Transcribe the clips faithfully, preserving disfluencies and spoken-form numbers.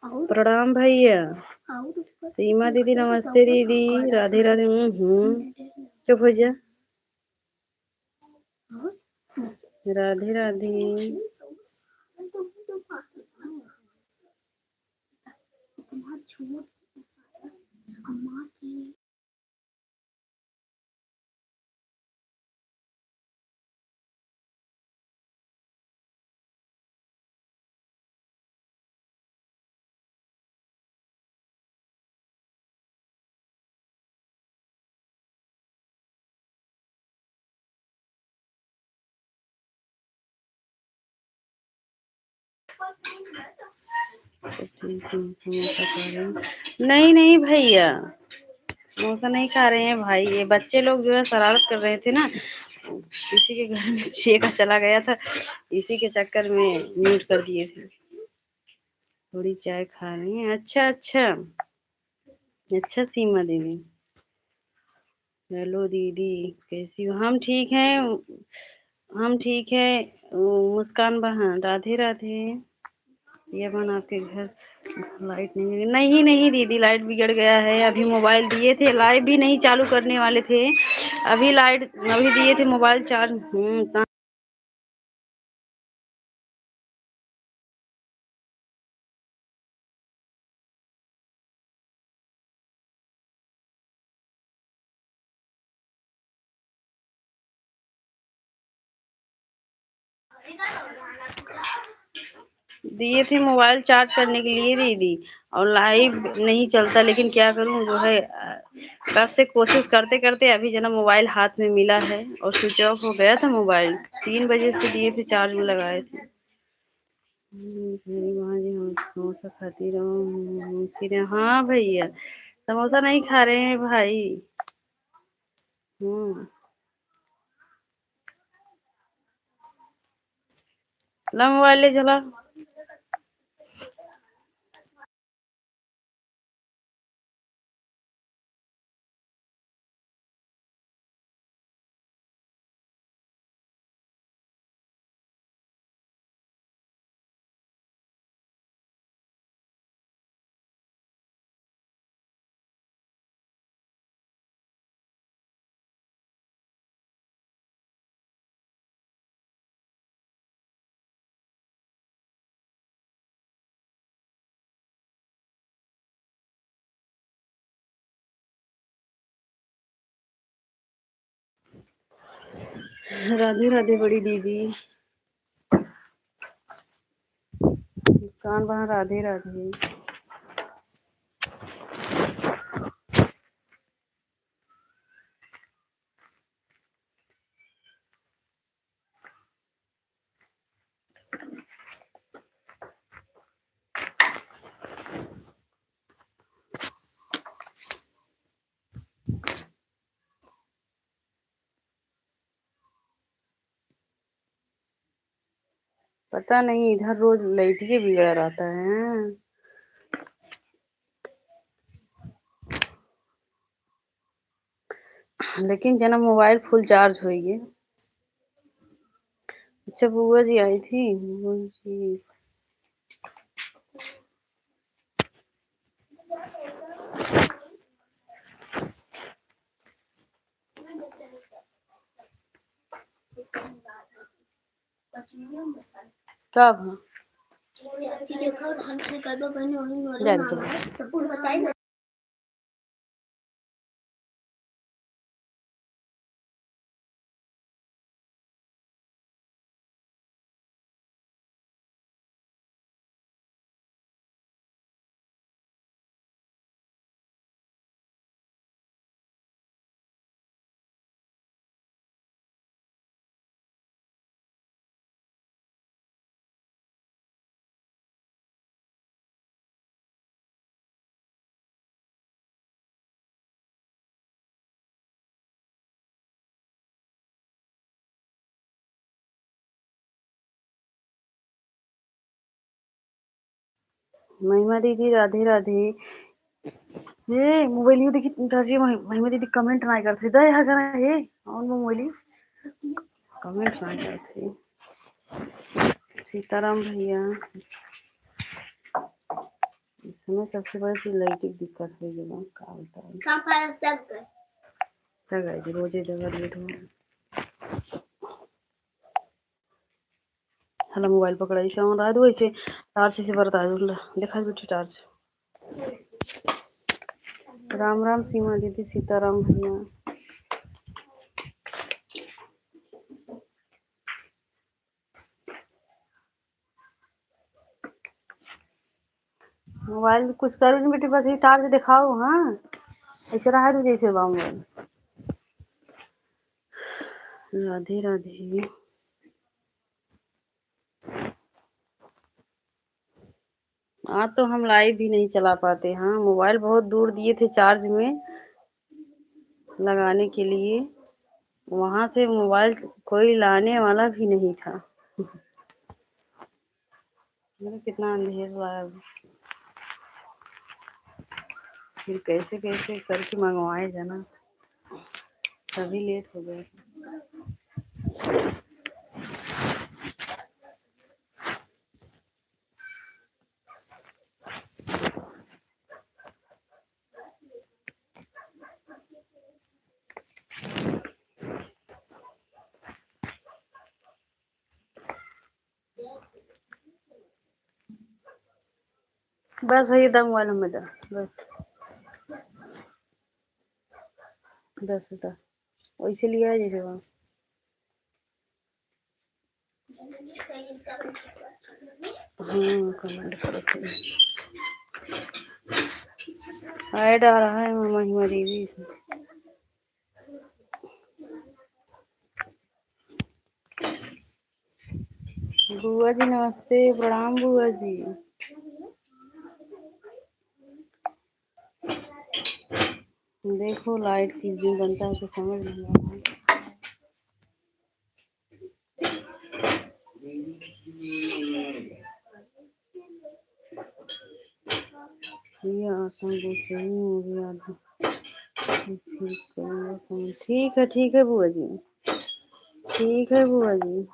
प्रणाम भैया। सीमा दीदी नमस्ते दीदी, राधे राधे। हम्म, हम्म। चुप हो जा। राधे राधे। नहीं, नहीं भैया, समोसा नहीं खा रहे हैं भाई। ये बच्चे लोग जो है शरारत कर रहे थे ना, इसी के घर में छेका चला गया था, इसी के चक्कर में mute कर दिए थे। थोड़ी चाय खा रही हैं। अच्छा, अच्छा, अच्छा सीमा दीदी। हेलो दीदी, कैसी हो? हम ठीक हैं, हम ठीक है। ओ, मुस्कान बहन, राधे राधे। ये बहन, आपके घर लाइट नहीं है? नहीं, नहीं दीदी, लाइट बिगड़ गया है। अभी मोबाइल दिए थे, लाइव भी नहीं चालू करने वाले थे, अभी लाइट, अभी दिए थे मोबाइल चार्ज। हम्म, दिए थे मोबाइल चार्ज करने के लिए दीदी, और लाइव नहीं चलता, लेकिन क्या करूं, जो है, अ, कब से कोशिश करते करते अभी जना मोबाइल हाथ में मिला है, और स्विच ऑफ हो गया था मोबाइल। तीन बजे से दिए थे, चार्ज में लगाए थे। हम्म, मेरी माँ जी हम समोसा खाती रहूं, हम्म, हम्म, हम्म, हाँ भैया, समोसा नहीं खा रहे हैं भाई। हम्म। ला मोबाइल ले चला। राधे राधे बड़ी दीदी। मुस्कान बहन, राधे राधे। पता नहीं, इधर रोज लाइट ही बिगड़ा रहता है। लेकिन जना मोबाइल फुल चार्ज होइए। अच्छा, बुआ जी आई थी, बुआ जी। कब? जा रही है। महिमा दीदी, राधे राधे। हे, मोबाइलियो देखी, दादी, महि-, महिमा दीदी comment नाहीं करत ही। दे, हा करा, हे, on मोबाइलियो। Comment नाहीं करत ही। सीताराम भैया। हमें सबसे बड़ी चीज लाइट की दिक्कत होइ गई बा, का बताई। का पायल जग गए। जग गए जी, रोजे जगह लेट हो। हला मोबाइल पकड़ा, इसे ऑन रहा दो, इसे टार्च इसे बरता दो, ले, देखा बेटी टार्च। राम राम सीमा दीदी, सीताराम भैया। मोबाइल में कुछ करो नहीं बेटी, बस ये टार्च दिखाओ। हाँ, ऐसे रहा दो जैसे बा मोबाइल। राधे राधे। आज तो हम लाइव भी नहीं चला पाते। हाँ, मोबाइल बहुत दूर दिए थे चार्ज में लगाने के लिए, वहाँ से मोबाइल कोई लाने वाला भी नहीं था। अरे, कितना अंधेर बा। फिर कैसे कैसे करके मंगवाए जाना, तभी लेट हो गया। बस भैया, दम वाला में दे, बस। दस होता। वैसे लिया है जैसे वहाँ। हाँ, कमेंट करो फिर। ऐड आ रहा है महिमा देवी से। बुआ जी नमस्ते, प्रणाम बुआ जी। देखो लाइट किस दिन बनता है तो समझ नहीं आता। ये आता है, बहुत सही हो गया। ठीक है, ठीक है बुआ जी, ठीक है बुआ जी।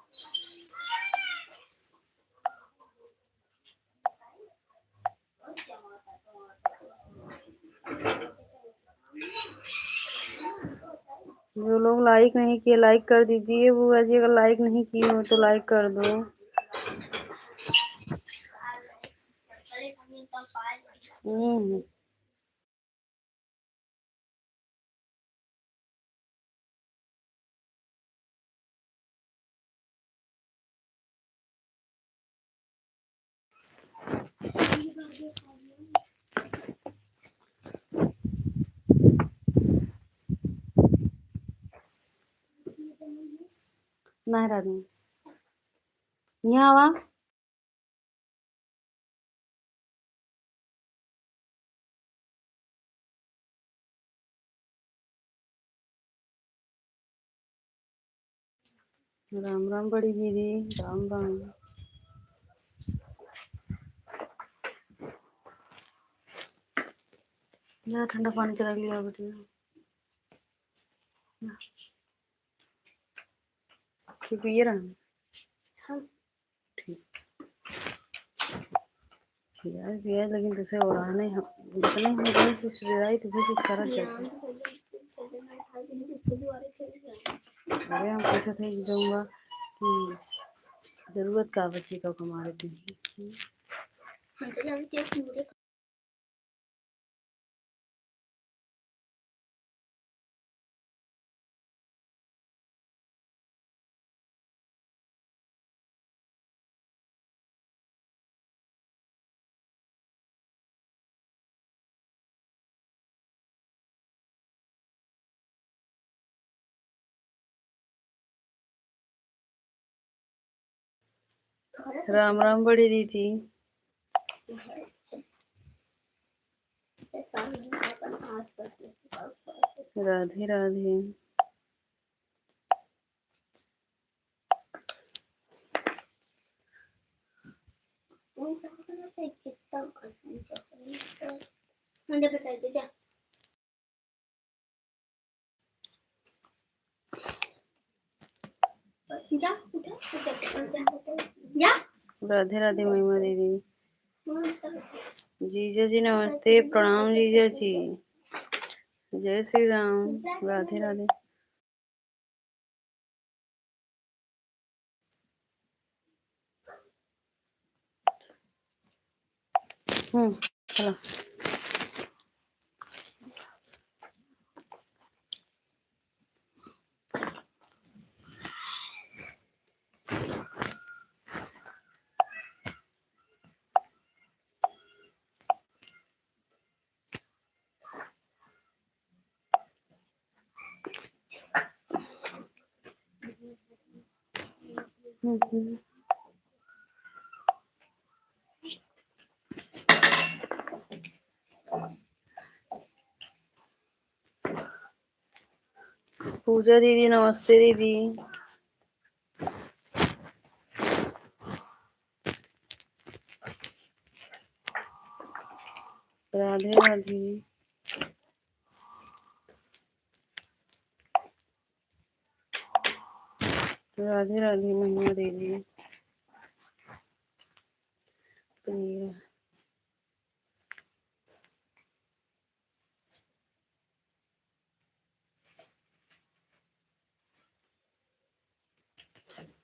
जो लोग लाइक नहीं किए, लाइक कर दीजिए बुआ जी, अगर लाइक नहीं किए हो तो लाइक कर दो। हम्म। नहीं रानी, यहाँ आवा। राम राम बड़ी दीदी, राम राम। जरा ठंडा पानी चला लिया बेटी। फिर पिए रहन। हाँ। ठीक। पियाज, पियाज, लेकिन दूसरे ओढ़ाने हम, जितने हम लोग से सुविधाई, तुझे कुछ करत जाते। अरे, हम पूछत है कि जौन बा कि जरूरत का बची का कमारे तुझे। राम राम बड़ी दीदी। राधे राधे। जा, उठा, उठा, उठा, उठा। जा। राधे राधे महिमा दीदी। जीजा जी नमस्ते, प्रणाम जीजा जी। जय श्री राम, राधे राधे। हम्म, चलो। हम्म। पूजा दीदी, नमस्ते दीदी। राधे राधे। राधे राधे महिमा दीदी। तो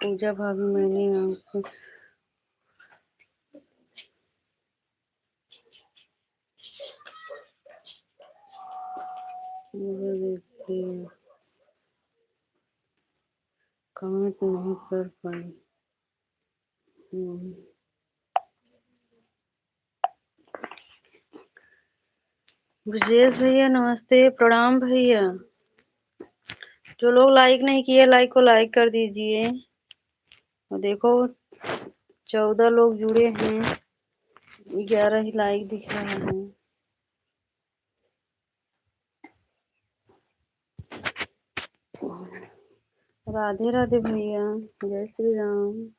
पूजा भाभी, मैंने आपको कमेंट नहीं कर पाई। हम्म। ब्रजेश भैया नमस्ते, प्रणाम भैया। जो लोग लाइक नहीं किए, लाइक को लाइक कर दीजिए। और देखो, चौदह लोग जुड़े हैं, ग्यारह ही लाइक दिख रहा है। राधे राधे भैया, जय श्री राम।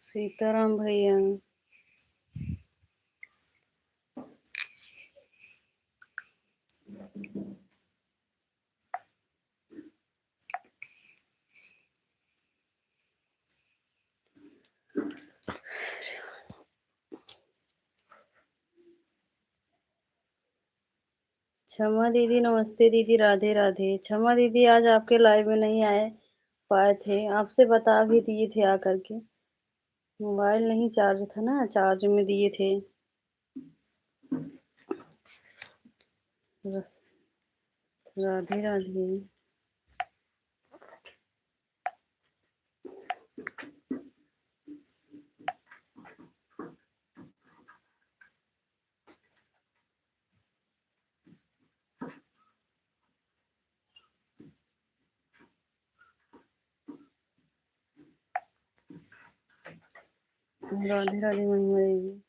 सीताराम भैया। क्षमा दीदी, नमस्ते दीदी, राधे राधे। क्षमा दीदी, आज आपके लाइव में नहीं आए पाए थे, आपसे बता भी दिए थे आकर के। मोबाइल नहीं चार्ज था ना, चार्ज में दिए थे। बस, राधे राधे। राधे राधे महिमा देवी।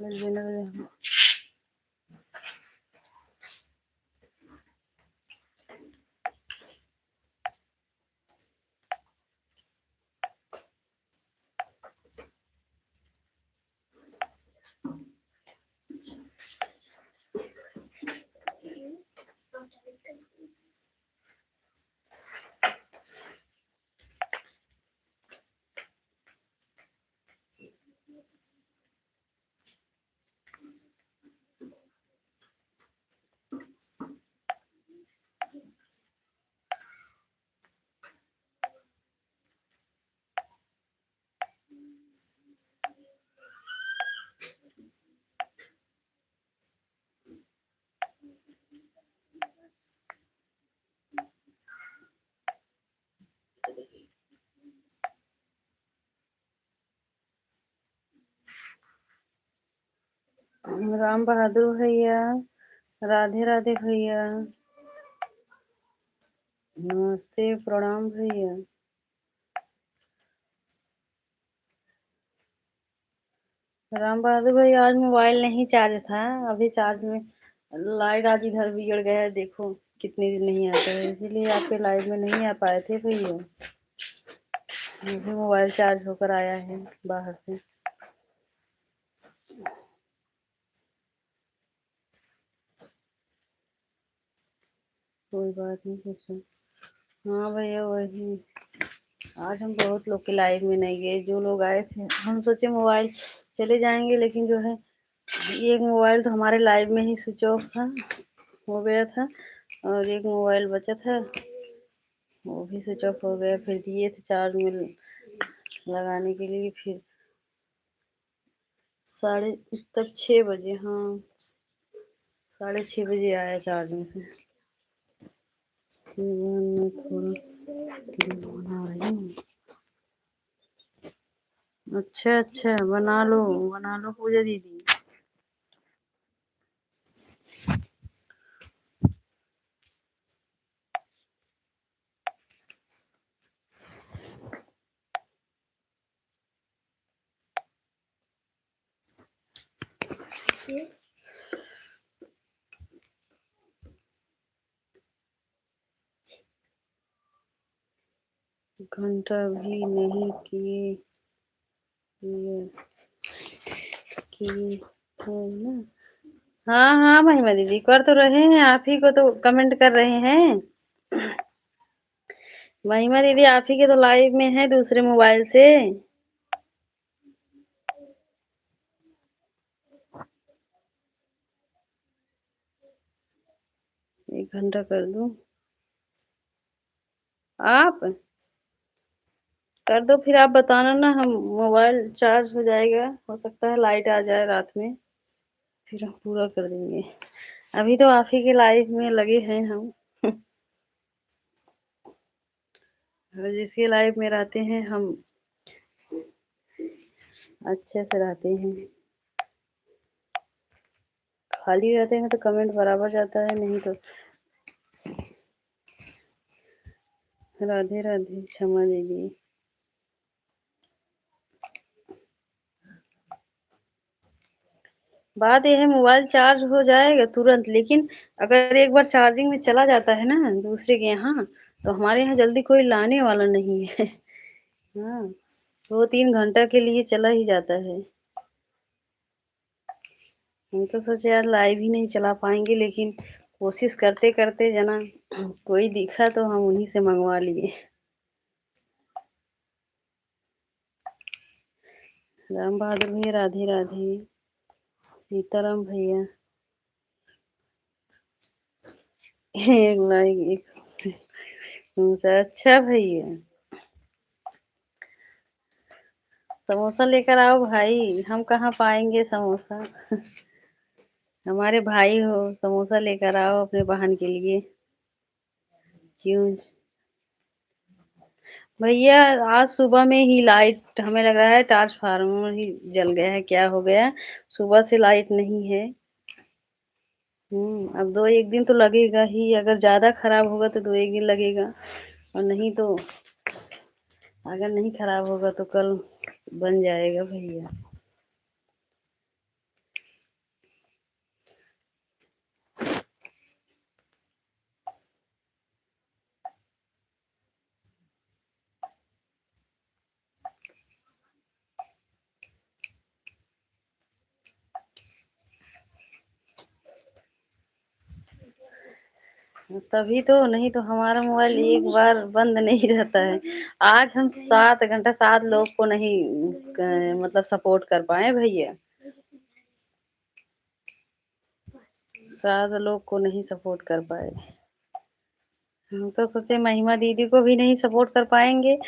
लग गए, लग गए। राम बहादुर भैया, राधे राधे भैया, नमस्ते, प्रणाम भैया। राम बहादुर भैया, आज मोबाइल नहीं चार्ज था, अभी चार्ज में, लाइट आज इधर बिगड़ गया है, देखो कितने दिन नहीं आता है, इसीलिए आपके लाइव में नहीं आ पाए थे भैया। अभी मोबाइल चार्ज होकर आया है बाहर से। कोई बात नहीं, कुछ नहीं। हाँ भैया, वही, आज हम बहुत लोग के लाइव में नहीं गए। जो लोग आए थे, हम सोचे मोबाइल चले जाएंगे, लेकिन जो है, एक मोबाइल तो हमारे लाइव में ही स्विच ऑफ था, हो गया था, और एक मोबाइल बचा था, वो भी स्विच ऑफ हो गया। फिर दिए थे चार्ज में लगाने के लिए, फिर साढ़े, तब छः बजे, हाँ, साढ़े छः बजे आया चार्ज में से। फिर मैं थोड़ा बना रही हूँ। अच्छा, अच्छा, बना लो, बना लो पूजा दीदी। घंटा भी नहीं किए, किए, किए है ना। हाँ, हाँ, महिमा दीदी, कर तो रहे हैं, आप ही को तो कमेंट कर रहे हैं। महिमा दीदी, आप ही के तो लाइव में है दूसरे मोबाइल से। एक घंटा कर दूं? आप कर दो, फिर आप बताना ना, हम, मोबाइल चार्ज हो जाएगा, हो सकता है लाइट आ जाए रात में, फिर हम पूरा कर देंगे। अभी तो आप ही के लाइव में लगे हैं हम। और जिसके लाइव में रहते हैं हम, अच्छे से रहते हैं। खाली रहते हैं तो कमेंट बराबर जाता है, नहीं तो। राधे राधे क्षमा दीदी। बात यह है, मोबाइल चार्ज हो जाएगा तुरंत, लेकिन अगर एक बार चार्जिंग में चला जाता है ना दूसरे के यहाँ, तो हमारे यहाँ जल्दी कोई लाने वाला नहीं है। हाँ, दो तीन घंटा के लिए चला ही जाता है। हम तो सोचे यार लाइव ही नहीं चला पाएंगे, लेकिन कोशिश करते करते जना कोई दिखा तो हम उन्हीं से मंगवा लिए। राम बहादुर भैया, राधे राधे। सीताराम भैया, एक लाइक, एक समोसा। अच्छा भैया, समोसा लेकर आओ भाई, हम कहाँ पाएंगे समोसा? हमारे भाई हो, समोसा लेकर आओ अपने बहन के लिए। क्यों भैया, आज सुबह में ही लाइट, हमें लग रहा है ट्रांसफार्मर ही जल गया है, क्या हो गया, सुबह से लाइट नहीं है। हम्म, अब दो एक दिन तो लगेगा ही, अगर ज़्यादा खराब होगा तो दो एक दिन लगेगा, और नहीं तो, अगर नहीं खराब होगा तो कल बन जाएगा भैया। तभी तो, नहीं तो हमारा मोबाइल एक बार बंद नहीं रहता है। आज हम सात घंटा, सात लोग को नहीं, अ, मतलब सपोर्ट कर पाए भैया, सात लोग को नहीं सपोर्ट कर पाए। हम तो सोचे महिमा दीदी को भी नहीं सपोर्ट कर पाएंगे,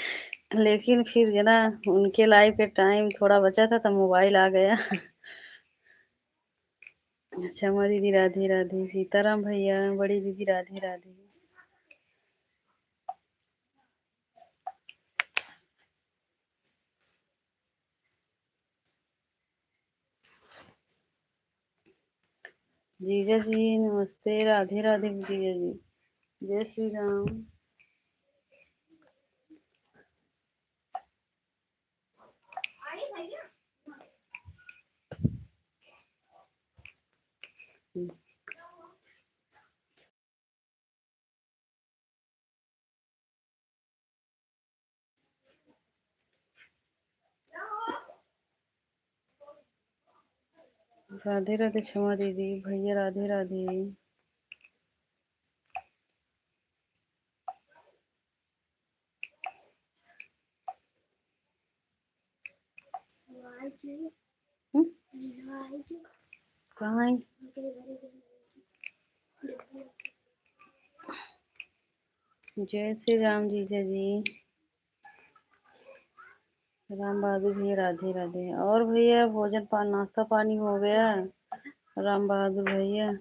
लेकिन फिर जो ना, उनके लाइव के टाइम थोड़ा बचा था तो मोबाइल आ गया। अच्छा, अम्मा दीदी राधे राधे, सीताराम भैया, बड़ी दीदी राधे राधे। जीजा जी नमस्ते, राधे राधे जीजा जी, जय श्री राम। राधे राधे छमा दीदी, भैया राधे राधे। हम्म? कहाँ है? जय श्री राम जीजा जी। राम बहादुर भैया राधे राधे। और भैया भोजन पान, नाश्ता पानी हो गया? राम बहादुर भैया।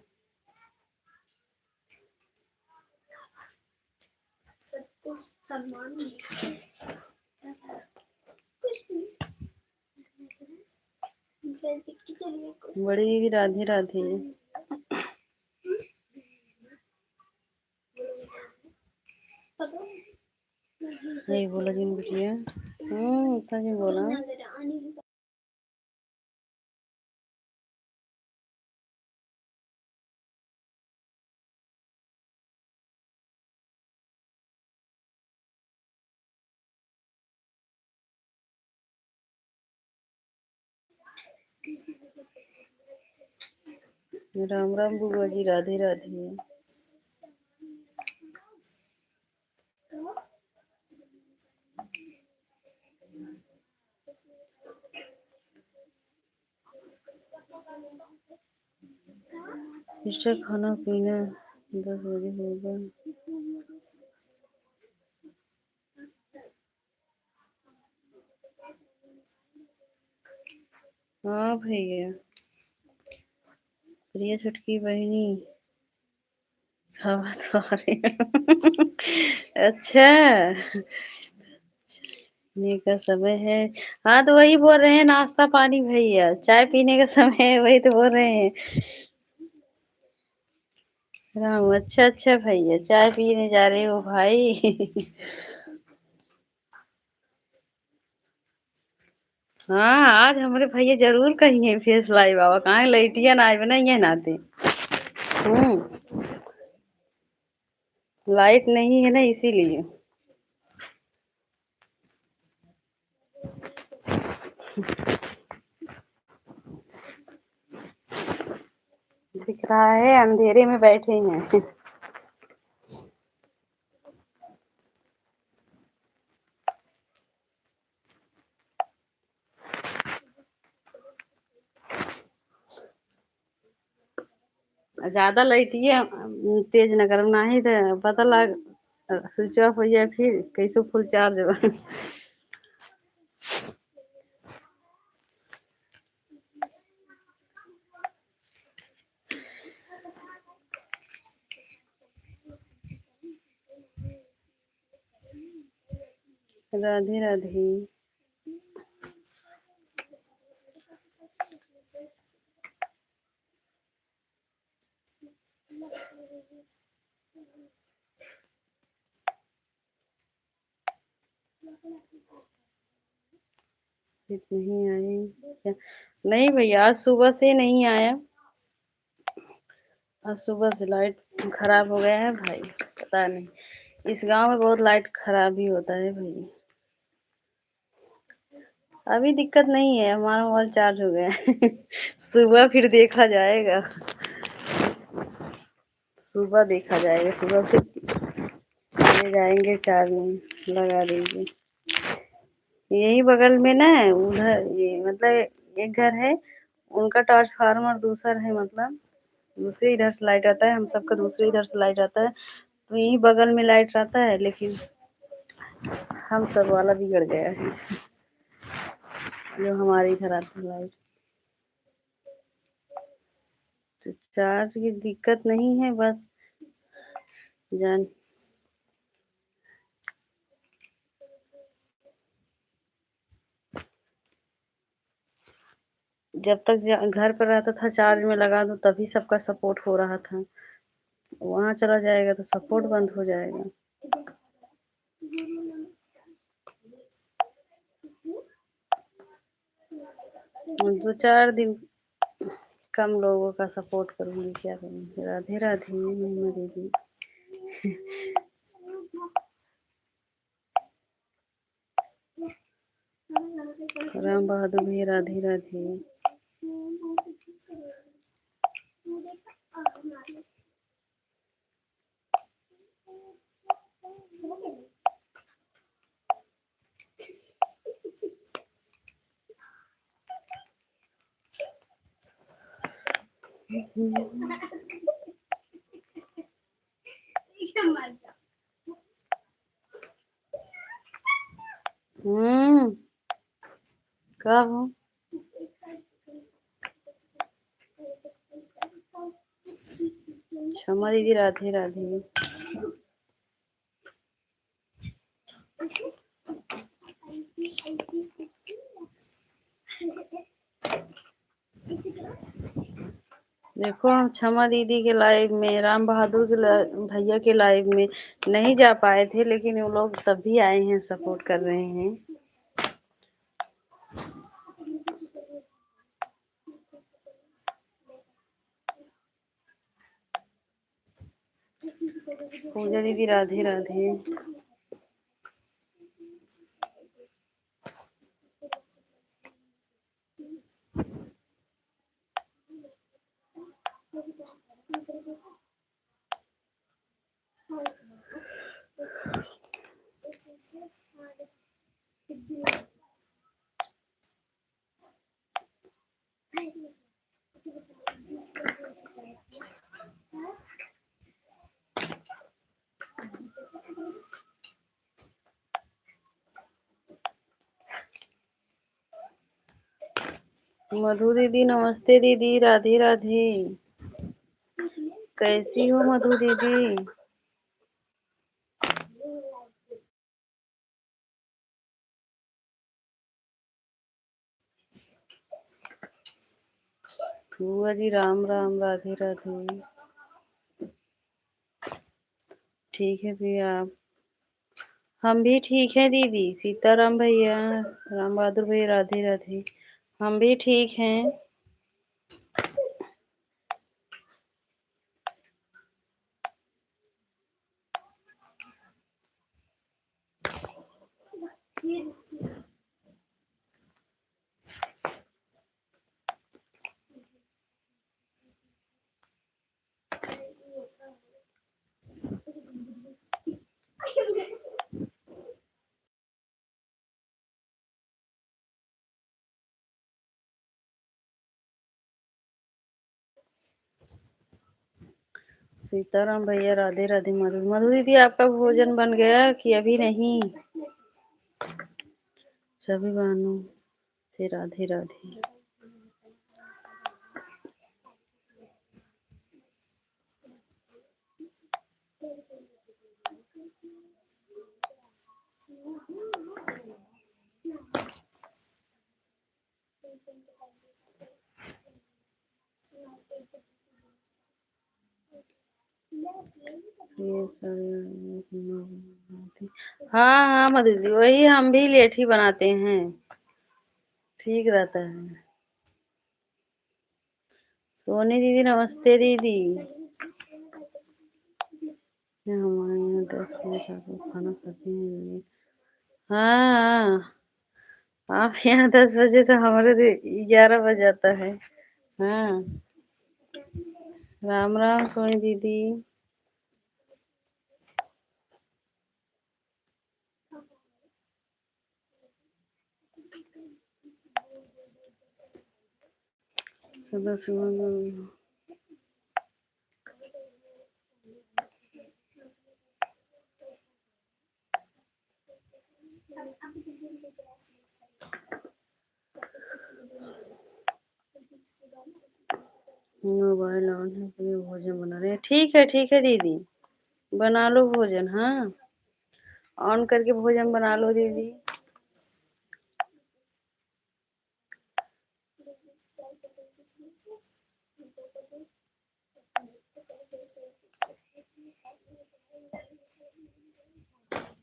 बड़ी राधे राधे। नहीं बोला जिन बिटिया। हम्म, इतना जिन बोला। राम राम बुआ जी, राधे राधे। सिस्टर, खाना पीना दस बजे होगा। हाँ भैया, प्रिय छोटकी बहिनी, हवा तो आ रही है। अच्छा, पीने का समय है। हाँ, तो वही बोल रहे हैं, नाश्ता पानी भैया, चाय पीने का समय है, वही तो बोल रहे हैं। राम, अच्छा, अच्छा भैया, चाय पीने जा रहे हो भाई? हाँ, आज हमरे भैया जरूर कहिए फेस लाइव आवा, काहे लइटिया ना आइबे ना, ये नाते। हम्म, लाइट नहीं है ना, इसीलिए। दिख रहा है, अंधेरे में बैठे हैं। ज्यादा लइटिया, अम, तेज न करब, नाही त पता लग, अ, switch off हो जाए, फिर कैसे full charge हो। राधे राधे। लाइट नहीं आई क्या? नहीं भैया, आज सुबह से नहीं आया। आज सुबह से लाइट खराब हो गया है भाई, पता नहीं। इस गांव में बहुत लाइट खराब ही होता है भाई। अभी दिक्कत नहीं है, हमारा मोबाइल चार्ज हो गया है। सुबह फिर देखा जाएगा। सुबह देखा जाएगा, सुबह फिर ले जाएंगे चार्ज में, लगा देंगे। यही बगल में ना, उधर, ये मतलब एक घर है, उनका ट्रांसफार्मर दूसर है, मतलब दूसरे इधर से लाइट आता है, हम सबका दूसरे इधर से लाइट आता है, तो यही बगल में लाइट रहता है, लेकिन हम सब वाला बिगड़ गया है, जो हमारे इधर आता है लाइट। तो चार्ज की दिक्कत नहीं है, बस जान जब तक जा-, घर पर रहता था, चार्ज में लगा दो, तभी सबका सपोर्ट हो रहा था। वहाँ चला जाएगा तो सपोर्ट बंद हो जाएगा। दो चार दिन कम लोगों का सपोर्ट करूँगी, क्या करूँगी। राधे राधे महिमा दीदी। राम बहादुर भैया, राधे राधे। हम्म, का हो? क्षमा दीदी, राधे राधे। देखो, हम क्षमा दीदी के लाइव में, राम बहादुर के ला-, भैया के लाइव में नहीं जा पाए थे, लेकिन वो लोग तब भी आए हैं, सपोर्ट कर रहे हैं। पूजा दीदी, राधे राधे। मधु दीदी, नमस्ते दीदी, राधे राधे। कैसी हो मधु दीदी? बुआ जी, राम राम, राधे राधे। ठीक है भैया, आप? हम भी ठीक हैं दीदी। सीताराम भैया, राम बहादुर भैया, राधे राधे। हम भी ठीक हैं। सीताराम भैया, राधे राधे। मधु, मधु दीदी, आपका भोजन बन गया कि अभी नहीं? सभी बहनों से राधे राधे। ये सब, हाँ, हाँ, मधु जी, वही हम भी लेट ही बनाते हैं, ठीक रहता है। सोनी दीदी, नमस्ते दीदी। हमारे यहाँ दस बजे तक खाना खाते हैं। हाँ, हाँ। आप यहाँ दस बजे तो हमारे दे-, ग्यारह बज जाता है। हाँ। राम राम सोनी दीदी। मोबाइल ऑन है, इसलिए भोजन बना रहे हैं। ठीक है, ठीक है दीदी, बना लो भोजन। हाँ, ऑन करके भोजन बना लो दीदी।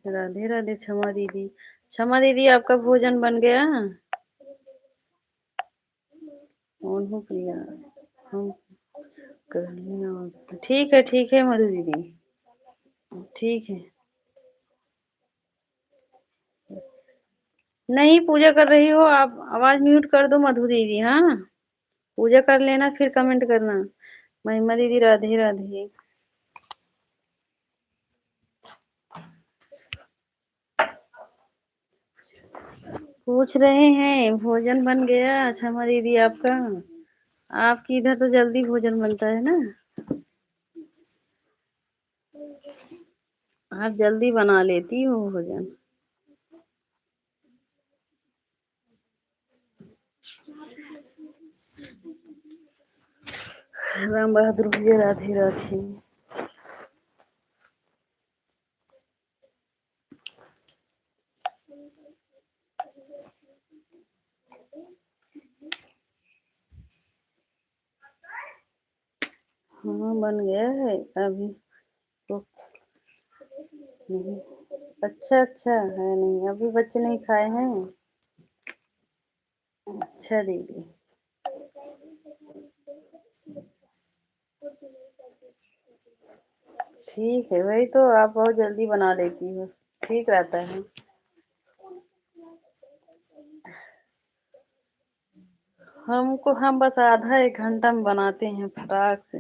राधे राधे क्षमा दीदी। क्षमा दीदी, आपका भोजन बन गया? ओनहु प्रिया, हम कहलिए ना। ठीक है, ठीक है मधु दीदी, ठीक है। नहीं, पूजा कर रही हो आप, आवाज mute कर दो मधु दीदी। हाँ, पूजा कर लेना, फिर comment करना। महिमा दीदी, राधे राधे। पूछ रहे हैं, भोजन बन गया? अच्छा, हमारी दीदी, आपका, आपकी इधर तो जल्दी भोजन बनता है ना, आप जल्दी बना लेती हो भोजन। राम बहादुर भैया, राधे राधे। हाँ, बन गया है अभी। तो नहीं, अच्छा, अच्छा है, नहीं, अभी बच्चे नहीं खाए हैं। अच्छा दीदी, ठीक है, वही तो, आप बहुत जल्दी बना लेती हो, ठीक रहता है। हमको, हम बस आधा एक घंटा में बनाते हैं फटाक से।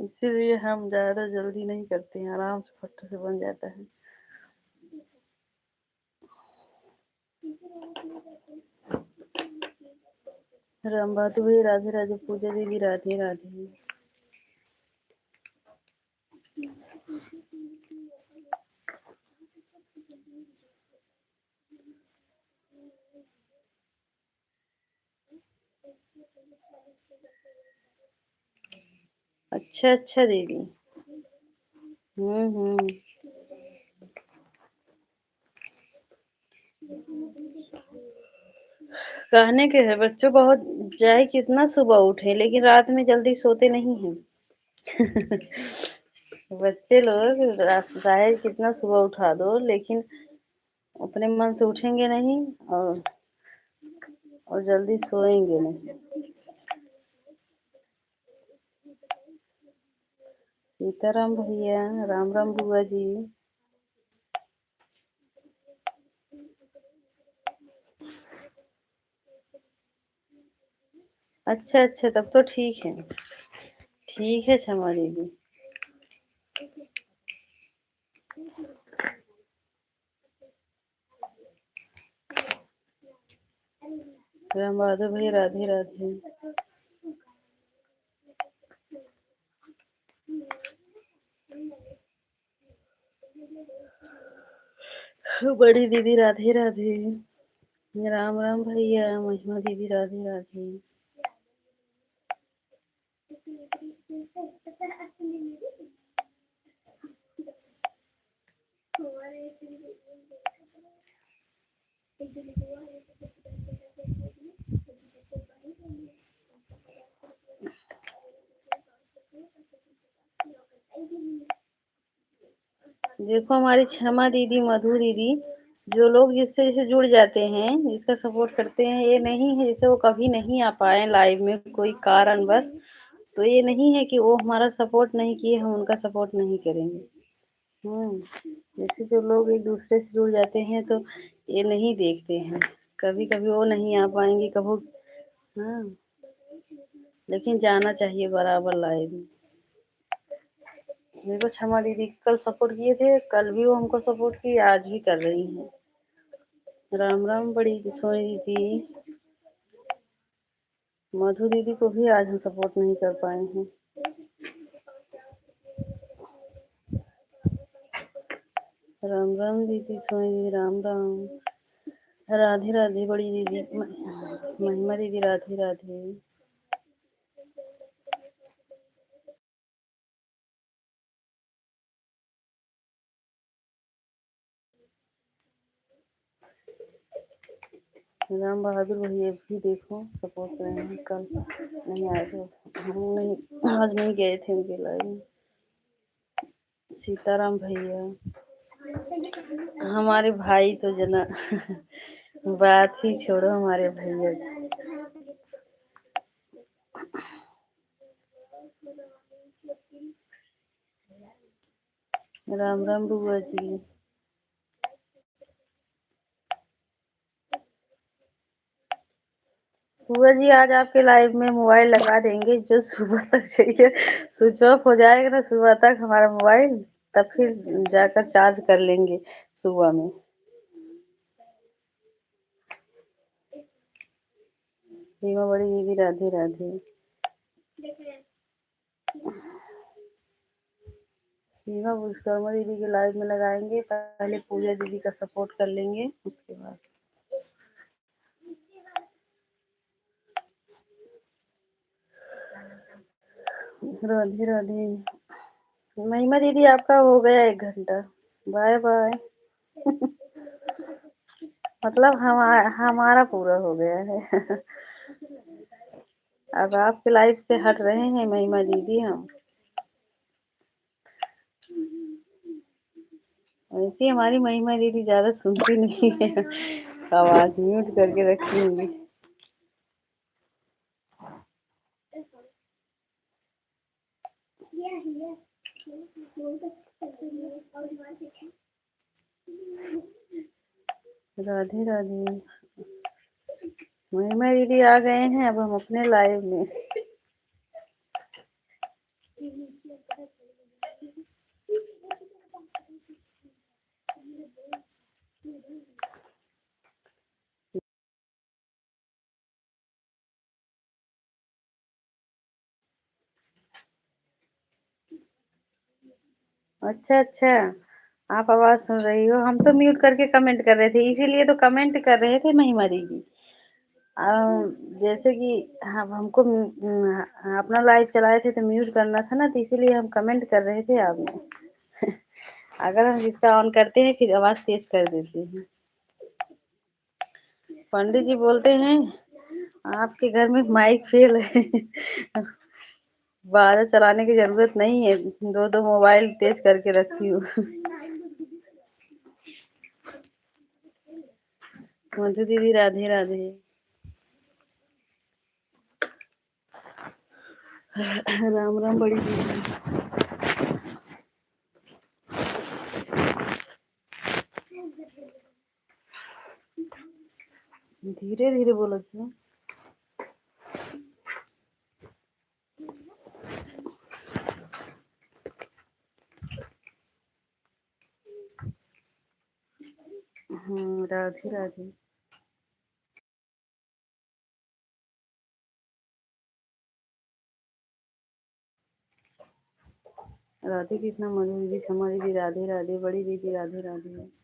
इसीलिए हम ज़्यादा जल्दी नहीं करते हैं, आराम से फट से बन जाता है। राम बहादुर भाई, राधे राधे। पूजा दीदी, राधे राधे। अच्छा, अच्छा दीदी। हम्म, हम्म। कहने के है, बच्चों बहुत, चाहे कितना सुबह उठे, लेकिन रात में जल्दी सोते नहीं हैं। बच्चे लोग रा-, चाहे कितना सुबह उठा दो, लेकिन अपने मन से उठेंगे नहीं और, और जल्दी सोएंगे नहीं। सीताराम भैया, राम राम बुआ जी। अच्छा, अच्छा, तब तो ठीक है, ठीक है क्षमा दीदी। राम बहादुर भैया, राधे राधे। बड़ी दीदी, राधे राधे। राम राम भैया, महिमा दीदी, राधे राधे। देखो हमारी क्षमा दीदी, मधु दीदी, जो लोग जिससे, जैसे जुड़ जाते हैं, जिसका support करते हैं, ये नहीं है जैसे वो कभी नहीं आ पाए live में कोई कारणवश, तो ये नहीं है कि वो हमारा support नहीं किए, हम उनका support नहीं करेंगे। हम्म, जैसे जो लोग एक दूसरे से जुड़ जाते हैं तो ये नहीं देखते हैं, कभी कभी वो नहीं आ पाएंगे, कभी, हाँ, लेकिन जाना चाहिए बराबर live में। मेरे को क्षमा दीदी कल support किए थे, कल भी वो हमको support की, आज भी कर रही हैं। राम राम बड़ी सोनी दीदी, मधु दीदी को भी आज हम support नहीं कर पाए हैं। राम राम दीदी सोनी दीदी, राम राम। राधे राधे बड़ी दीदी, म-, महिमा दीदी, राधे राधे। राम बहादुर भैया भी देखो, सपोर्ट रहे हैं, कल नहीं आए थे, हम नहीं, आज नहीं गए थे उनके लाइव में। सीताराम भैया, हमारे भाई तो जना बात ही छोड़ो, हमारे भैया। राम राम बुआ जी। बुआ जी, आज आपके लाइव में मोबाइल लगा देंगे, जो सुबह तक चाहिए, स्विच ऑफ हो जाएगा ना सुबह तक हमारा मोबाइल, तब फिर जाकर चार्ज कर लेंगे सुबह में। सीमा बड़ी दीदी, राधे राधे। सीमा विश्वकर्मा दीदी के लाइव में लगाएंगे, पहले पूजा दीदी का सपोर्ट कर लेंगे, उसके बाद। राधे राधे। महिमा दीदी, आपका हो गया एक घंटा, बाय बाय। मतलब हमारा, हमारा पूरा हो गया है। अब आपके लाइव से हट रहे हैं महिमा दीदी हम। वैसे हमारी महिमा दीदी ज्यादा सुनती नहीं है, आवाज म्यूट करके रखी होंगी। राधे राधे। महिमा दीदी आ गए हैं, अब हम अपने लाइव में। अच्छा, अच्छा, आप आवाज सुन रही हो। हम तो म्यूट करके कमेंट कर रहे थे, इसीलिए तो कमेंट कर रहे थे महिमा दीदी। अ, जैसे कि हम, हमको म-, म-, अपना लाइव चलाए थे तो म्यूट करना था ना, तो इसीलिए हम कमेंट कर रहे थे आप में। अगर हम जिसका ऑन करते हैं फिर आवाज तेज कर देते हैं। पंडित जी बोलते हैं, "आपके घर में माइक फेल है।" बाजा चलाने की जरूरत नहीं है, दो दो मोबाइल तेज करके रखी हूँ। मधु दीदी, राधे राधे। राम राम बड़ी दीदी। धीरे धीरे बोलत है। हम्म, राधे राधे। राधे कृष्णा, मधु दीदी, क्षमा दीदी, राधे राधे, बड़ी दीदी, राधे राधे।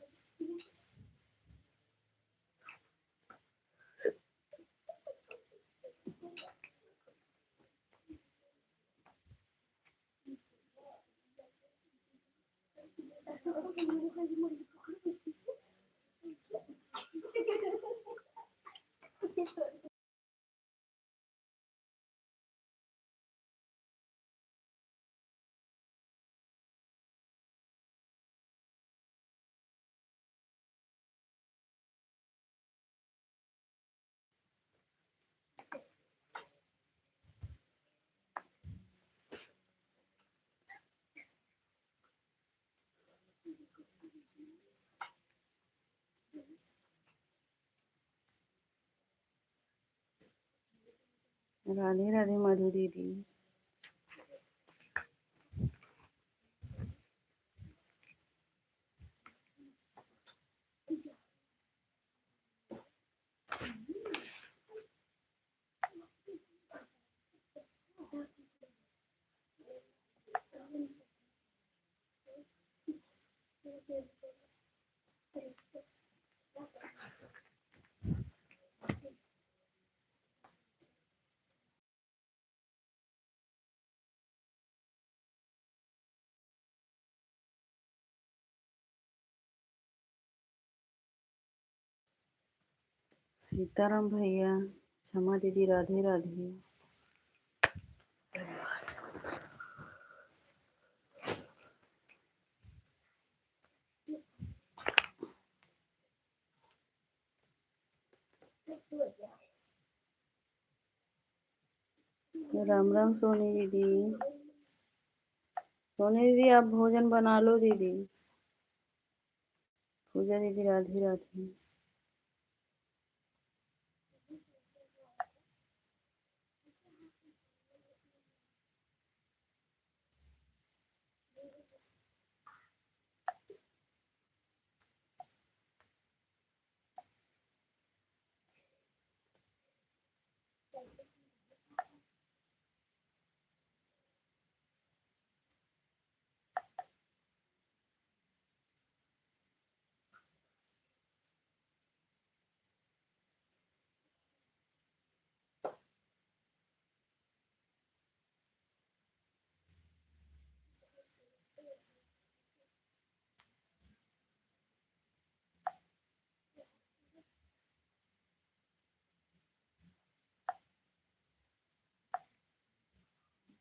राधे राधे मधु दीदी। सीताराम भैया, क्षमा दीदी, राधे राधे। राम राम सोनी दीदी। सोनी दीदी, आप भोजन बना लो दीदी। पूजा दीदी, राधे राधे।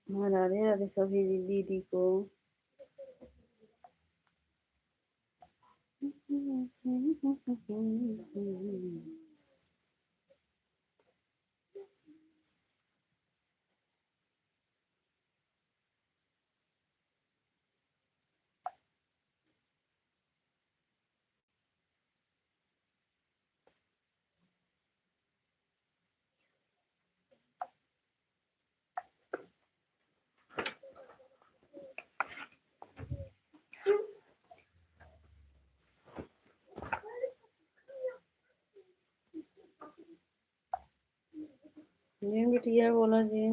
हाँ, राधे राधे सभी दीदी को। जी बिटिया, बोला जी।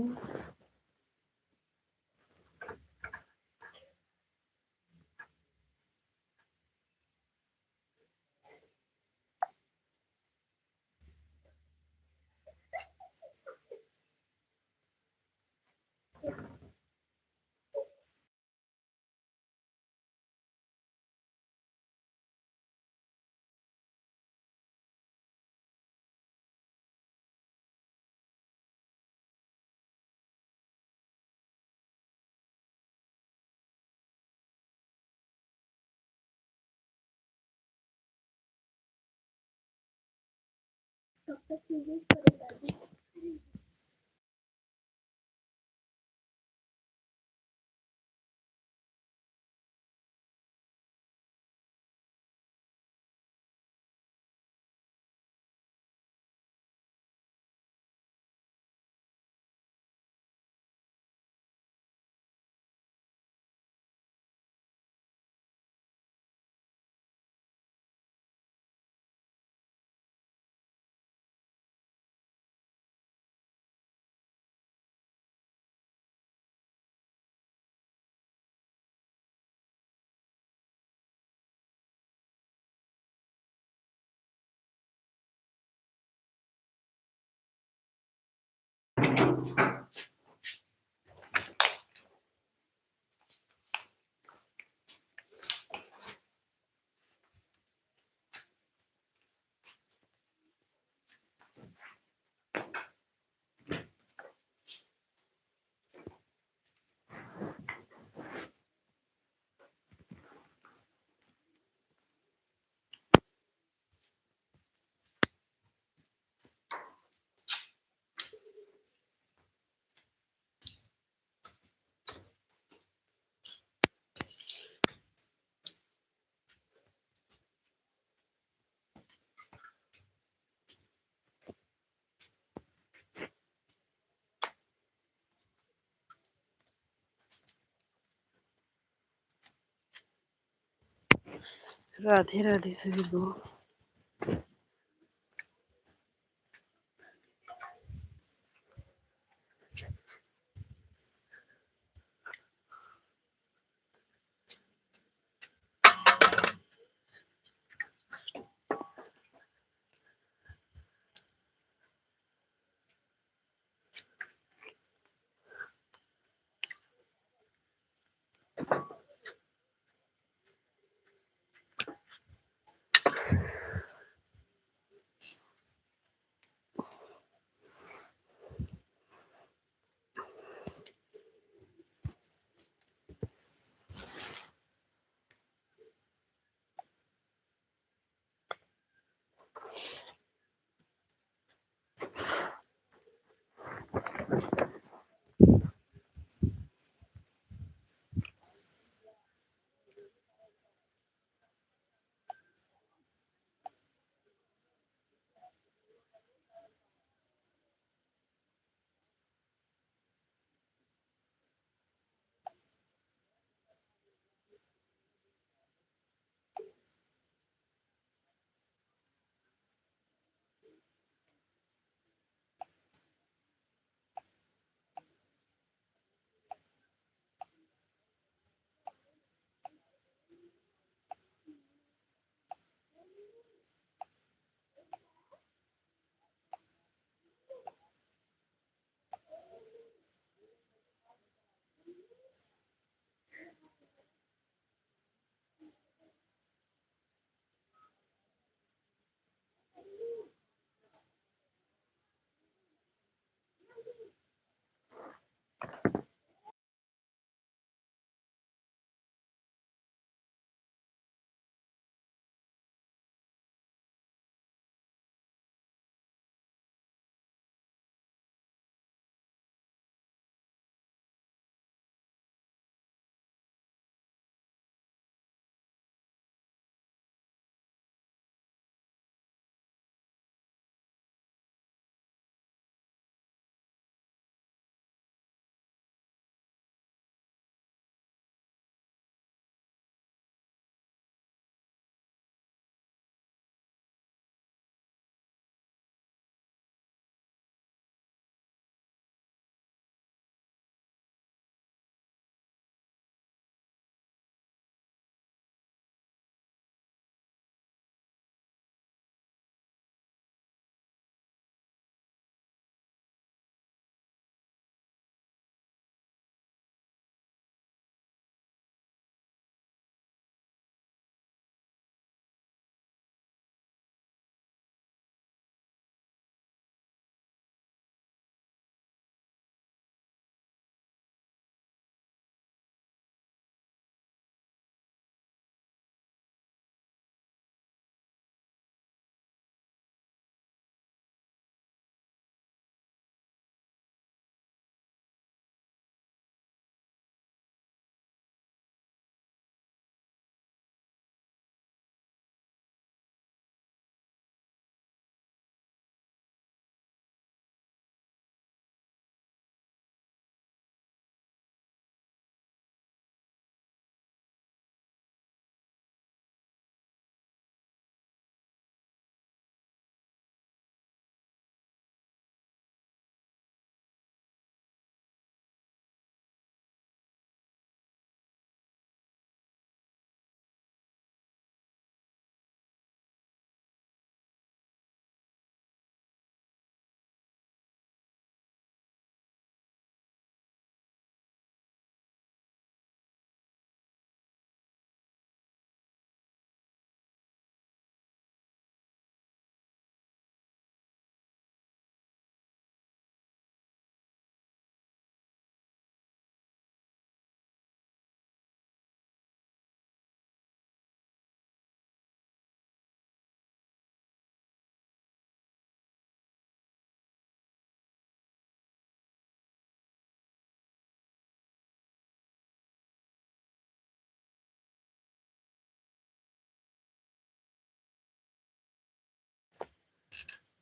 राधे राधे सभी को।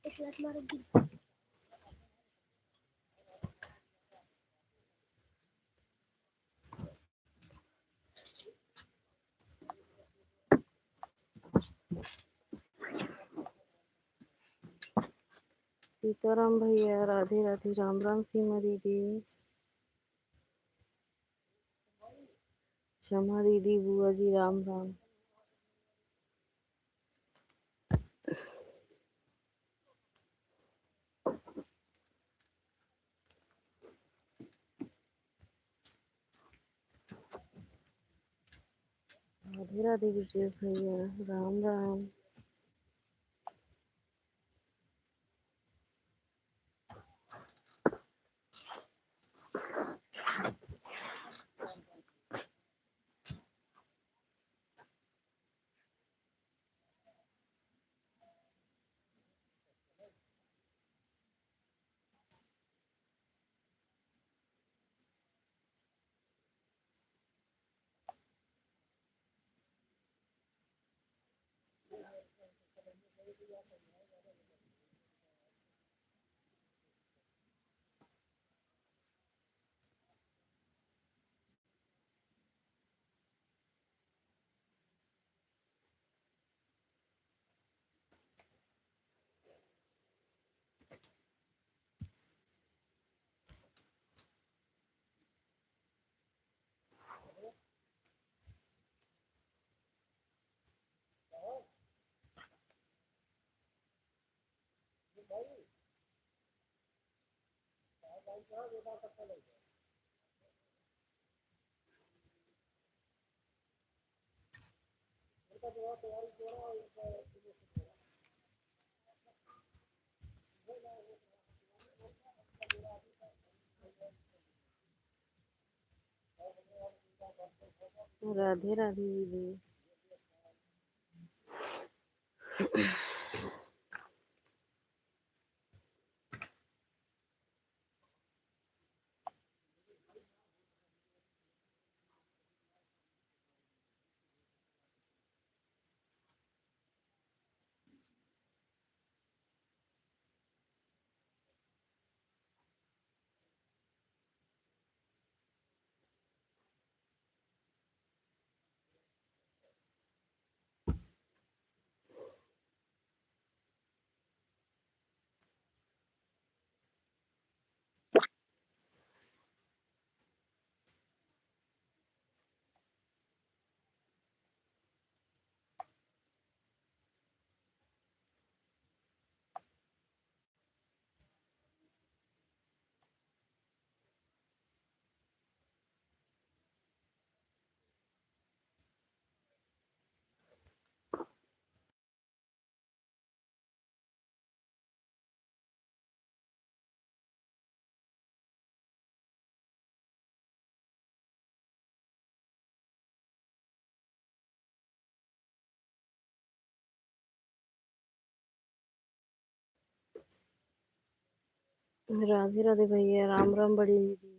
सीताराम भैया, राधे राधे, राम राम सीमा दीदी, क्षमा दीदी, बुआ जी, राम राम। राधे राधे विजय भैया, राम राम। राधे राधे दीदी। राधे राधे भैया, राम राम बड़ी दीदी।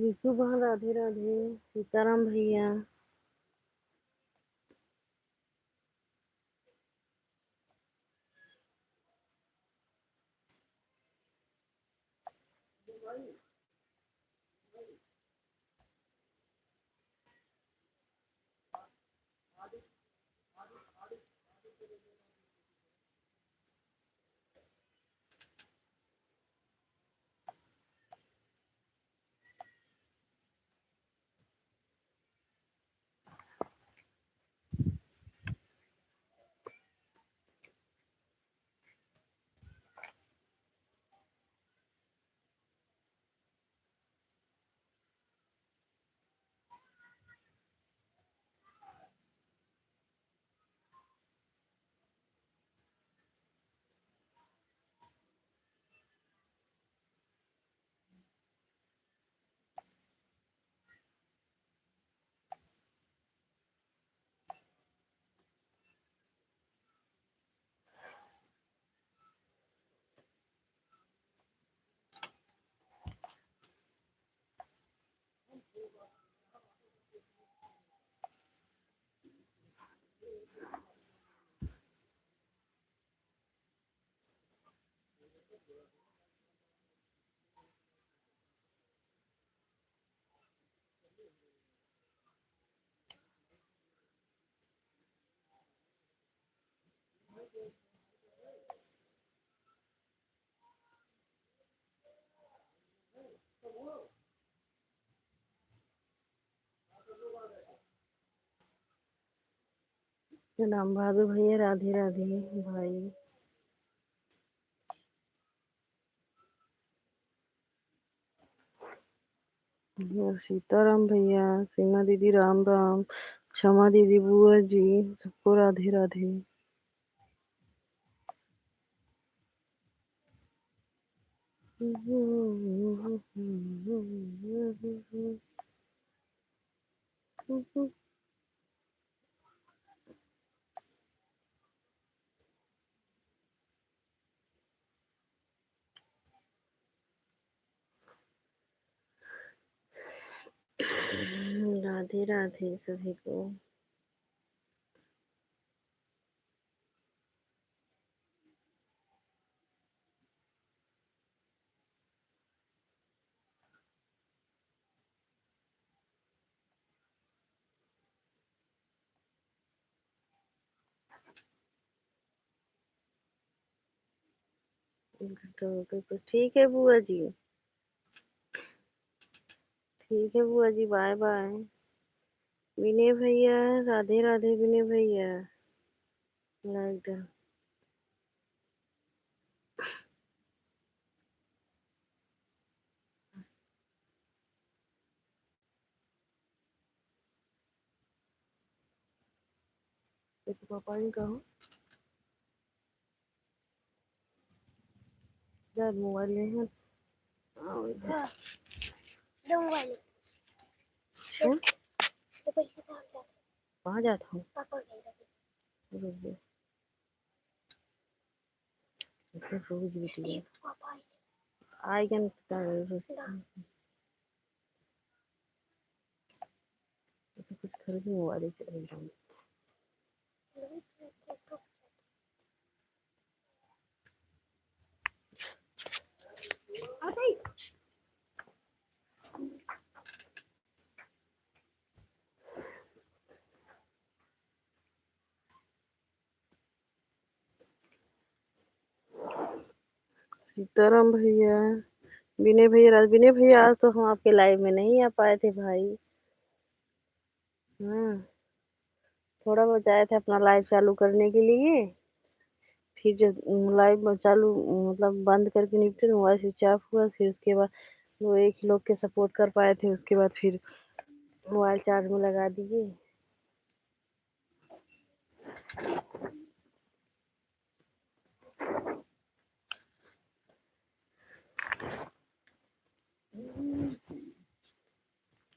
विशु बहन राधे राधे, सीताराम भैया। राम बहादुर भैया, राधे राधे भाई। सीताराम भैया, सीमा दीदी राम राम, क्षमा दीदी, बुआ जी, सबको राधे राधे। राधे राधे सभी को। ठीक है बुआ जी, ठीक है बुआ जी, बाय बाय। विनय भैया, राधे राधे विनय भैया। Like done. ये तो पापा ही का हो। जा मोबाइल ले हैं। आओ इधर। दो मोबाइल। हैं? तो पैसे कहाँ जाते? कहाँ जाता हूँ? पापा के घर। रुक जा। इधर रोज बिटिया। पापा। आएगा ना पता नहीं। ना। तो कुछ खरीदने वाले चले जाएंगे। सीताराम भैया, विनय भैया, राज-, विनय भैया, आज तो हम आपके लाइव में नहीं आ पाए थे भाई। हाँ, थोड़ा बहुत आए थे अपना लाइव चालू करने के लिए, फिर जब लाइव में चालू, मतलब, बंद करके निपटे, मोबाइल स्विच ऑफ हुआ, फिर उसके बाद वो एक ही लोग के सपोर्ट कर पाए थे, उसके बाद फिर मोबाइल चार्ज में लगा दिए।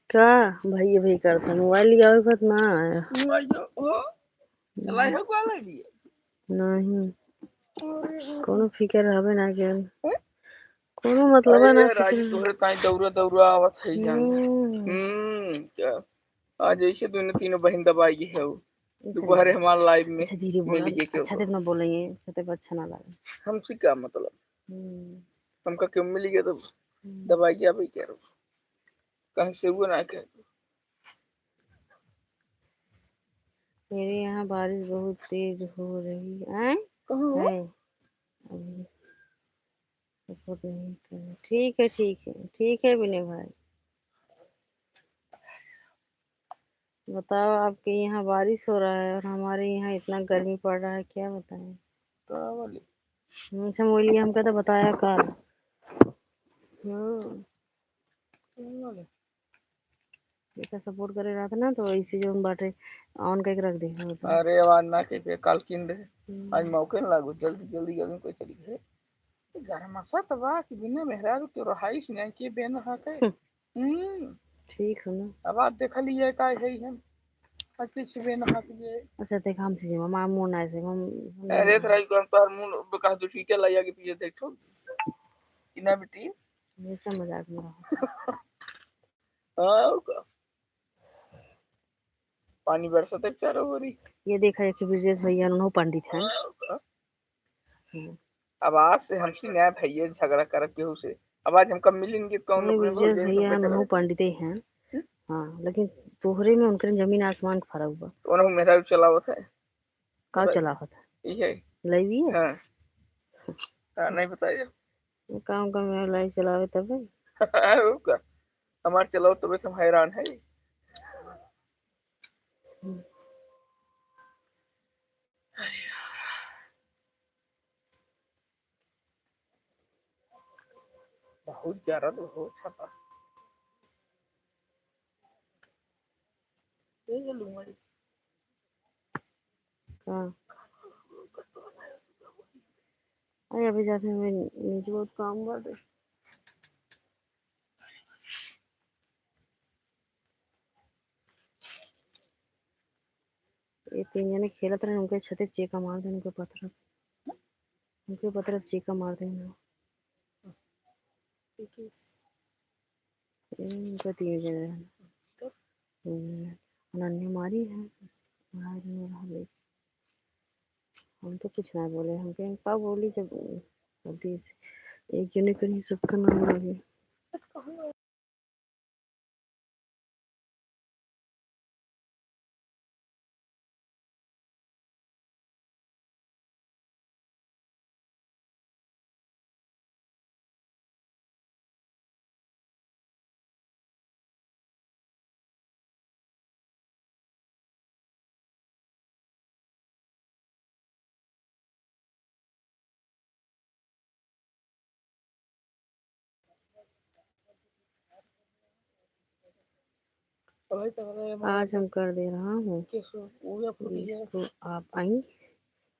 का भैया भाई करता, मोबाइल लियावे के बाद ना आया। मोबाइल जो, ओ, चलाई हो का लाइव ये? नहीं। अरे। कोनो फिकर हवे ना के। हैं? कोनो मतलब अरे ना यार, आज फिकर। तोहरे ताई दौरा दौरा आवत है जान। हम्म। हम्म, क्या? आज ऐसे दोनों तीनों बहन दबाई है वो। ऐसे दोपहर नहीं। हमारे लाइव में अच्छा, धीरे बोला, मिल गए क्यों अच्छा तो? से ना बोलेंगे, अच्छा से अच्छा ना लगे। हमसे क्या मतलब? हम्म। हमका क्यों मिल गया तो हम्म। दबाई गया भाई क्या रहो? कहीं से वो ना कहे। मेरे यहाँ बारिश बहुत तेज हो रही है। आय? कहाँ हो? है। अभी सपोर्ट नहीं कर, ठीक है, ठीक है, ठीक है विनय भाई। बताओ, आपके यहाँ बारिश हो रहा है और हमारे यहाँ इतना गर्मी पड़ रहा है, क्या बताएं? का बोले? हम्म, चमोलिया हमका तो बताया का। हम्म। का बोले? जेका सपोर्ट करे रहत ना, तो ऐसे जो बाटे ऑन करके रख दे, हाँ, तो। अरे, आवाज ना के, के काल किन दे। हम्म। आज मौके ना लागो, जल्दी, जल्दी, जल्दी कोई चली गए। ये गरमासा त बा कि बिना मेहरारू के रहाइश नहीं के बेन हाथे। हम्म। हम्म। ठीक है ना। अब आप देख लिए का है हम। अच्छे से बेन हाथ ये। अच्छा, देख, हम सीधे मामा मुंह ना से, हम, हम अरे, नहीं। तोरा ई कौन तोहर मुंह बका दो, ठीक है, लाइया के पीछे देखो। कि ना बेटी? हमेशा मजाक में रहो। हाँ, और का? पानी बरसत है चारों ओरी। ये देखा, एक ब्रजेश भैया, उन्हों पंडित हैं। हाँ, और का? हम्म। अब आज से हमसे नया भैया झगड़ा करब केहू से। अब आज हमका मिलेंगे तो कौन ये अपने ब्रजेश भौजाई से भैया, झगड़ा उन्हों करब? पंडिते हैं। हम्म? हाँ, लेकिन तोहरे में उनके जमीन आसमान का फर्क बा। तो उन्हों मेहरारू चलावत है। का बताइए। चलावत है? ये है। लइबी है? हाँ। हाँ, नहीं बताइए। ये काम का मेरा लाई चलावे तबे। वो का? हमार चलाओ तबे तो हम हैरान है। हम्म। बहुत ज्यादा तो हो छापा। ये ये लूंगा। हाँ। अरे अभी जाते हैं, मैं नीचे बहुत काम बाटे। ये तीन जने खेलत रहे, उनके छते चेका मार दे, उनके पत्थर, उनके पत्थर चेका मार दे ना। ये उनके तीन जने रहे। हम्म, अनन्या मारी है, मार रहा है। हम तो कुछ ना बोले, हम कहें का बोली जब गलती से एक जने कहीं सबका नाम आ गया। आज हम कर दे रहा हूँ। इसको आप आई,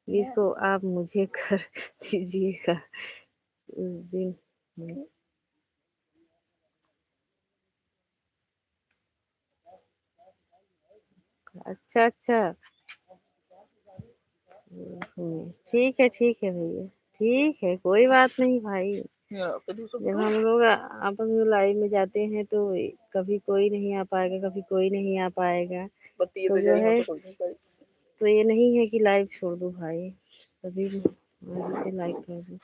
इसको आप मुझे कर दीजिएगा उस दिन। अच्छा, अच्छा। हम्म, ठीक है, ठीक है भैया, ठीक है, कोई बात नहीं भाई। जब हम लोग आपस में लाइव में जाते हैं तो कभी कोई नहीं आ पाएगा, कभी कोई नहीं आ पाएगा। तो जो है, तो ये नहीं है कि लाइव छोड़ दो भाई, सभी लोग लाइव कर दो।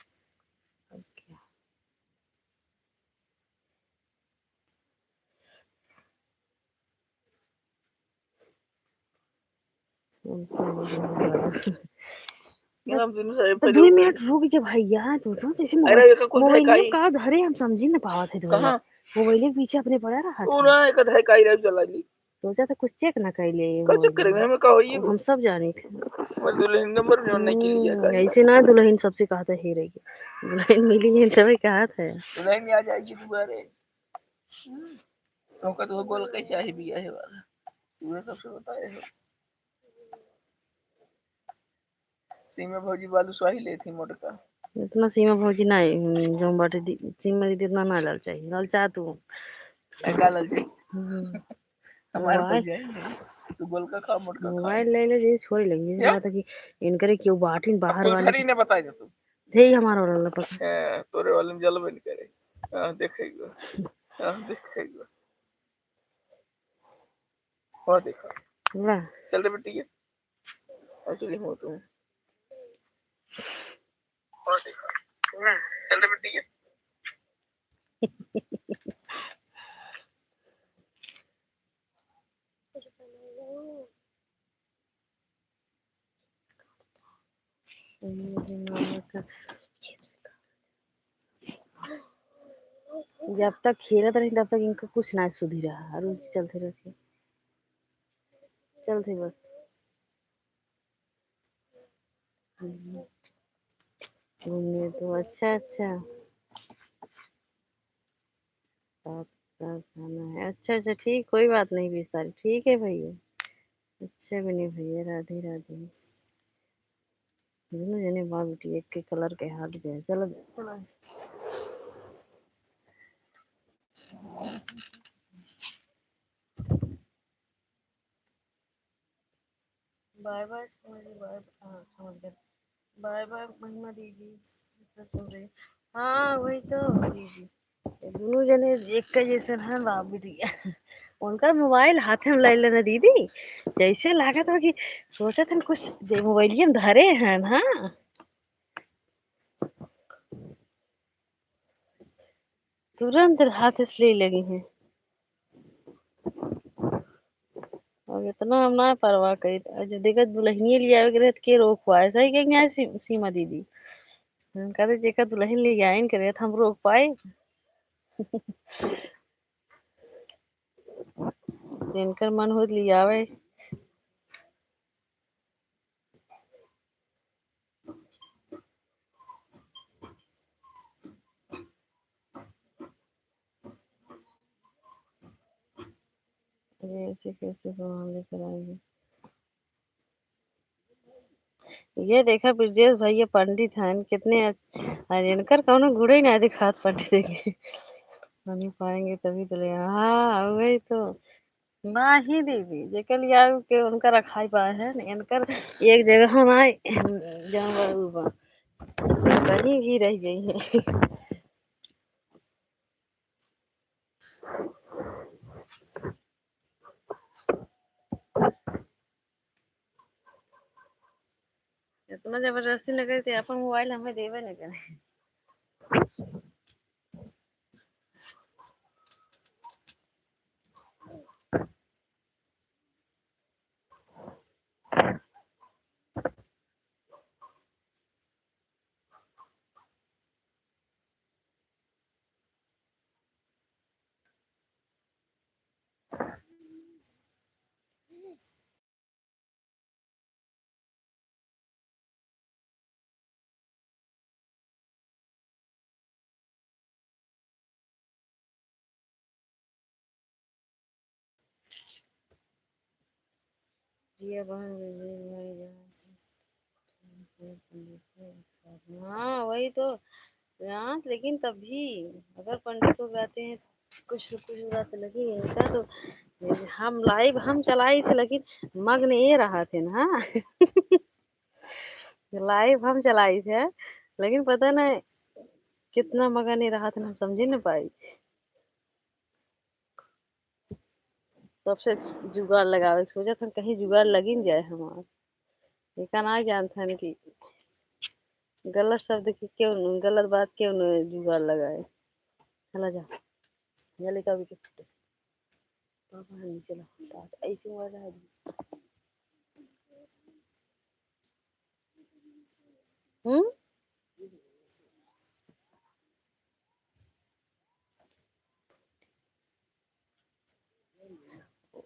अब क्या? तो दुई मिनट रुक जा भैया, तू तो जैसे अरे, मोबाइल, एका कुल मोबाइल धकाई। का धरे हम समझी न पावत है। कहाँ? मोबाइल के पीछे अपने पड़ा रहा था। पूरा एक धकाई रह जला ली। सोचा था कुछ चेक ना कर ले। का चेक करेंगे? हमें का होई? हम सब जानी थे। मैं दुल्हन नंबर में नहीं किया हम्म, ऐसे ना दुल्हन सबसे कहता है रे, दुल्हन मिली है तभी कहा था। दुल्हन आ जाएगी दोबारे। हम्म, तो का तो गोल के चाहे भी है वाला। तू सबसे बताए हो। सीमा भौजी बालूशाही लेत ही मोटका। इतना सीमा भौजी ना, हम्म, जो बाटे दी-, सीमा दीदी इतना ना ललचाई। ललचा तू। ए, का ललचाई? हम्म। हमारे मोबाइल, भौजी है ना। तू गोलका खा, मोटका खा। मोबाइल ले ले, जे छोड़े लगी। ये? बात है कि इनकरे क्यों बाटिन बाहर वाले। घर ही ने बताई दे तू। यही हमारा वाला पता। ए, तोरे वाले में जलबे नहीं करे। हाँ, देखेगा। हाँ, देखेगा। हाँ, देखा। वाह। चल रे बेटी, ये। Actually हो तुम। हाँ, देखा। वाह। चल रे बेटी, ये। जब तक खेलत रही, तब तक इनका कुछ ना सुधी रहा, और चलते रहते, चलते बस। हम्म। घूमने तो अच्छा, अच्छा। सात, सात खाना है। अच्छा, अच्छा, ठीक, कोई बात नहीं, बीस तारीख। ठीक है भैया, अच्छा बने भैया, राधे राधे। दोनों जने बाप बेटी एक के कलर के हाथ गए। चलो, चलो। बाय बाय, समझ गए, बाय, हाँ, समझ गए। बाय बाय, महिमा दीदी। हाँ, वही तो, दीदी। ये दोनों जने एक का जैसन है, बाप बिटिया। उनकर मोबाइल हाथे में ले लेना दीदी, जैसे लागत हो कि सोचत हन कुछ जे मोबाइलिया में धरे हन। हाँ, तुरंत हाथ से ले लगी हैं। अब इतना हम ना परवाह करी, और जो देखत दुल्हनिया ले आवे के रहे, तो के रोक पाए? सही कहेंगे सी-, सीमा दीदी। हम कहते जेकर दुल्हन ले आइन के रहे, तो हम रोक पाए? जिनकर मन होत ले आवे। ये ऐसे कैसे भगवान लेकर आएंगे? ये देखा ब्रजेश भैया पंडित हैं, कितने अच्छ-, अरे इनकर कौनो गुड़े ना दिखात पंडित के। मनी पाएंगे तभी तो ले, हाँ, वही तो। नाही दीदी, जेकर लियावे के उनका रखाई पाए हैं, इनकर एक जगह ना, जहाँ बा, उ बा, कहीं भी रह जाइए। इतना जबरदस्ती न करे, ते अपन मोबाइल हमें देवे न करे। जिया बहन, जिंदगी भर जहाँ, हाँ, वही तो। हाँ, लेकिन तब भी अगर पंडित लोग आते हैं, कुछ न कुछ बात लगी इनका तो। हम लाइव हम चलाई थे, लेकिन मग्न ये रहा थे ना। लाइव हम चलाई थे, लेकिन पता नहीं कितना मगन ही रहा था, हम समझे न पाई। सबसे जुगाड़ लगावे के सोचत हन, कहीं जुगाड़ लगिन जाए हमार। एका ना जानत हन कि गलत शब्द के क्यों न, गलत बात क्यों न जुगाड़ लगाए। चला जा, जा लेके आवे के फोटो से। पापा नीचे ला, बात ऐसे हुआ रहा है। हम्म?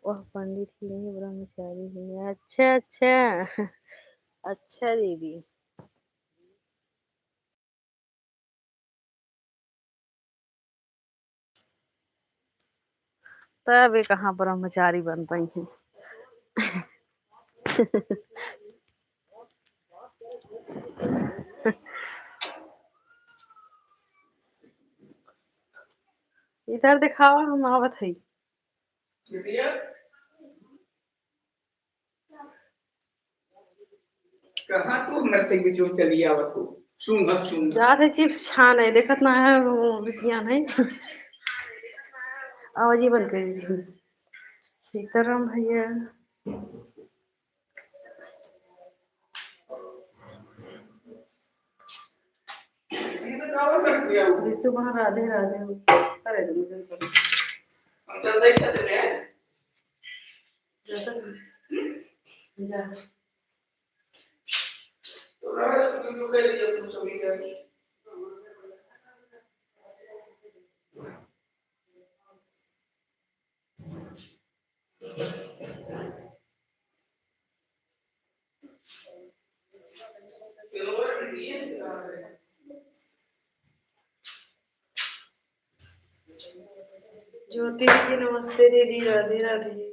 वह पंडित ही नहीं, ब्रह्मचारी ही है। अच्छा, अच्छा। अच्छा दीदी। तब ये कहाँ ब्रह्मचारी बन पाई हैं? इधर दिखावा, हम आवत हई। कहाँ तू हमरा से बीच में चली आवत हो? सूंघत, सूंघत। जात है चिप्स छाने, देखत ना है, वो बिसियान है। आवाज ही बंद कर दी। सीताराम भैया। विशु वहाँ राधे राधे हो। अरे, तुम इधर करो। हम चल रहे थे तेरे। जैसा कि-, जा। तो रहा, तुम लोग ले लीजिए, तुम सभी का। ज्योति दीदी, नमस्ते दीदी, राधे राधे।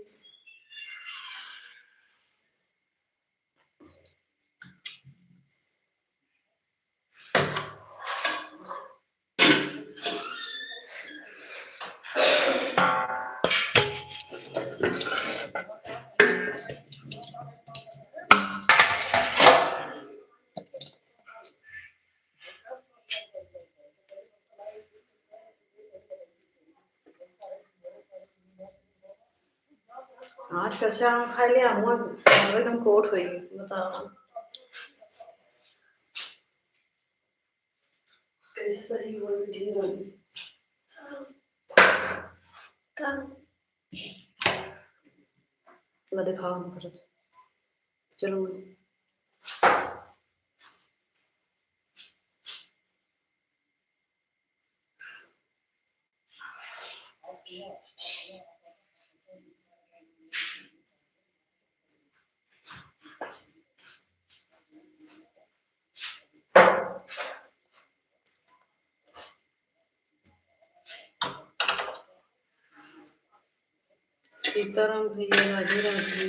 कच्चा आम खा लिया, मुँह एकदम कोट होई, बताओ। कैसे सही बोल रही हूँ। का? ला दिखाओ हम करत। चलो। सीताराम भैया, राधे राधे।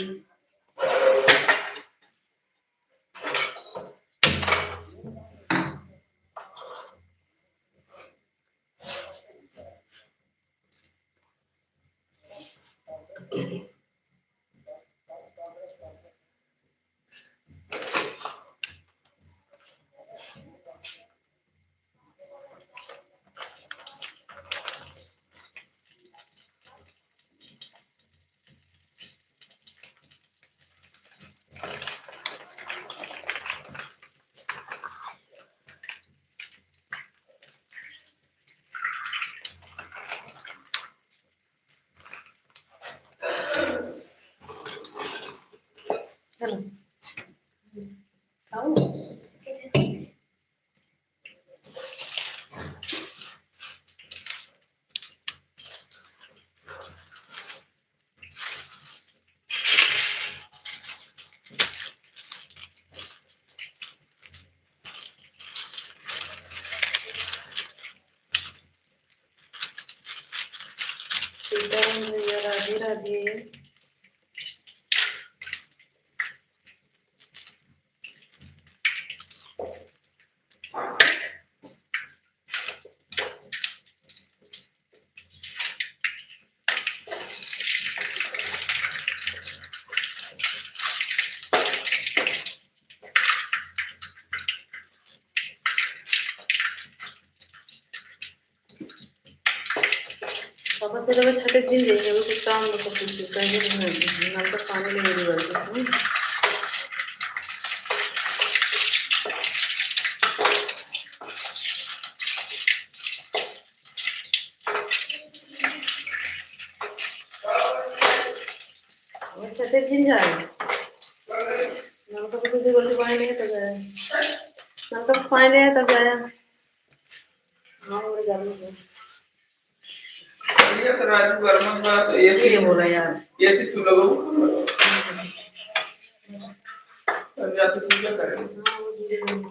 सीताराम भैया, राधे राधे। पापा के लगे छठे दिन जाइए, अभी कुछ काम मतलब कुछ कहीं नहीं होगी, नल का पानी नहीं मिली बाल्टी से। अच्छा, छठे दिन जाए। नल का कुछ बाल्टी पानी नहीं है तब जाए। नल का पानी नहीं है तब जाए। हाँ, और गर्मी है। ये तो राजू वर्मा का तो एसी ये बोला यार। एसी तू लगाओ। और या तो पूजा करें। हाँ, वो पूजा करें।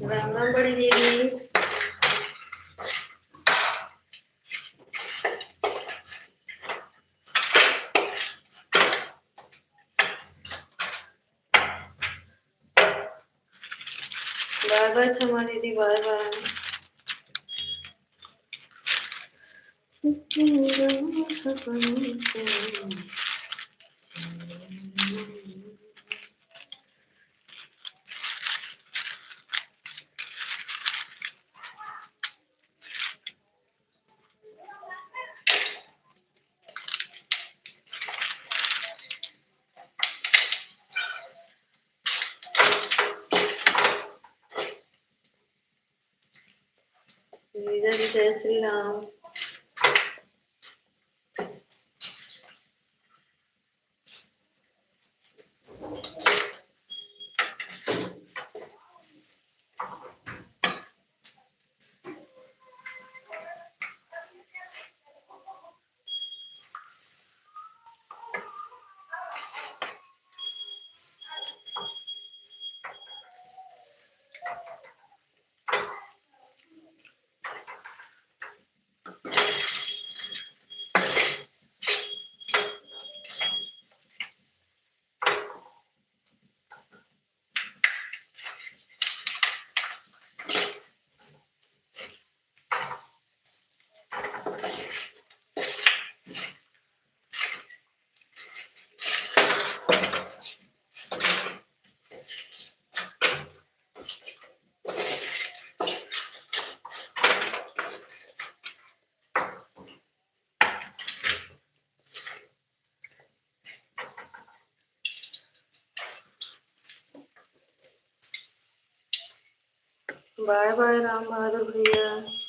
राम राम बड़ी दीदी। बाय बाय छमा दीदी, बाय बाय। जीजा जी, जय श्री राम। बाय बाय राम बहादुर भैया।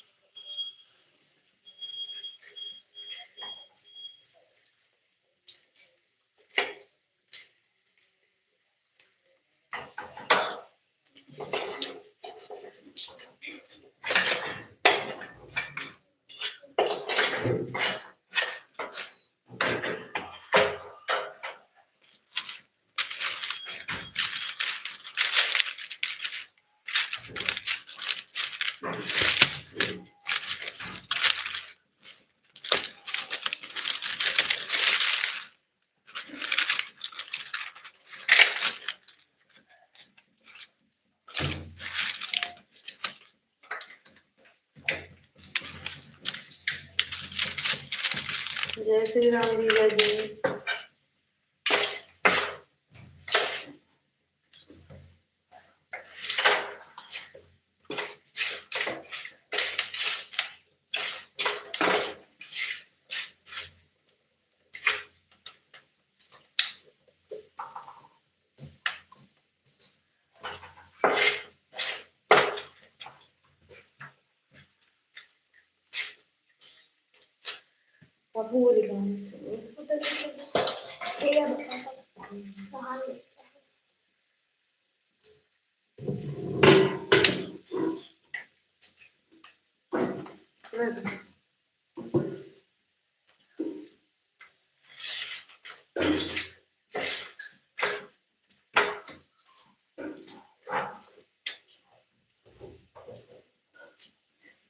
जय श्री राम जीजा जी।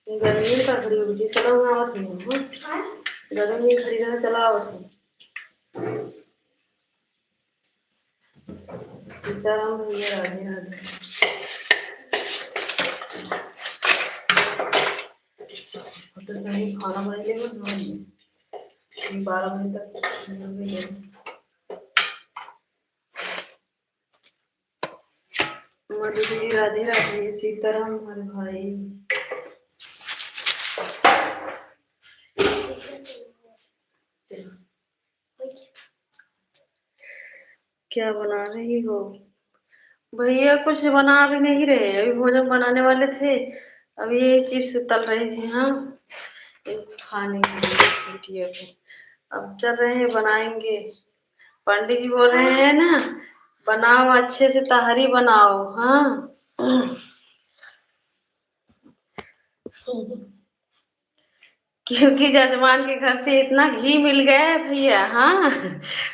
गर्मी में का खड़ी हो गई? चलो, हम आवत हई, हाँ? हाँ? गर्मी में खड़ी रहा, चलो, आवत हई। सीताराम भैया, राधे राधे। अब तो सही खाना बनाई लेबो, हम बारह बजे तक। मधु दीदी, राधे राधे। सीताराम हमारे भाई। क्या बना रही हो? भैया कुछ बना भी नहीं रहे, अभी भोजन बनाने वाले थे। अभी ये चिप्स तल रहे थे, हाँ, ये खाने के लिए बिटिया को। अब चल रहे हैं, बनाएंगे। पंडित जी बोल रहे हैं ना, "बनाओ, अच्छे से तहरी बनाओ।" हाँ। क्योंकि जजमान के घर से इतना घी मिल गया है भैया, हाँ,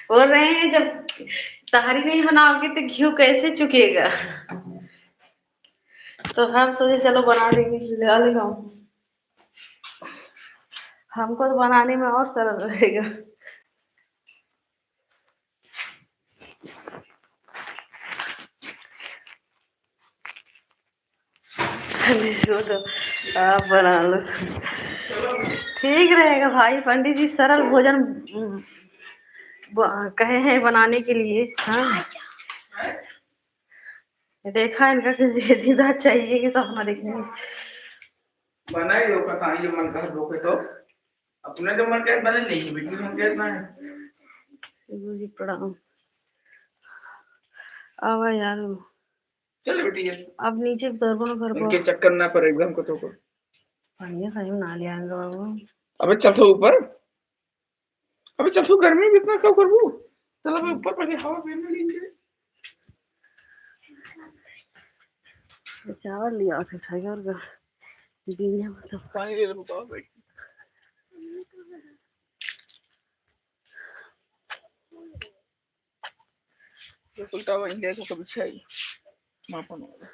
बोल रहे हैं, "जब तहरी नहीं बनाओगे तो घी कैसे चुकेगा?" तो हम सोचे, "चलो, बना देंगे, ले लेगा।" हमको तो बनाने में और सरल रहेगा। पंडित जी को तो आप बना लो, ठीक रहेगा भाई। पंडित जी सरल भोजन, उम, ब-, कहे हैं बनाने के लिए। हाँ, देखा इनका कि दीदा चाहिए कि सपना देखने। बनाई लो, पता नहीं जो मन कहे धोखे तो। अपना जो मन कहे बने नहीं, बेटी मन कहे ना है। गुरु जी प्रणाम। आवा यार। चल बेटी, जैसे अब नीचे उतरबो ना करबो। इनके चक्कर ना पड़े एकदम को तो को। पानी सही में ना ले आएंगे बाबू। अबे चल तो ऊपर। अबे चल तो, गर्मी में इतना क्या करबू? चल अबे ऊपर पहले हवा पहन लेंगे। चावल लिया थे टाइगर का। बीने में तो पानी ले लो बाबा। ये उल्टा बन गया तो कभी छै। मापन वाला।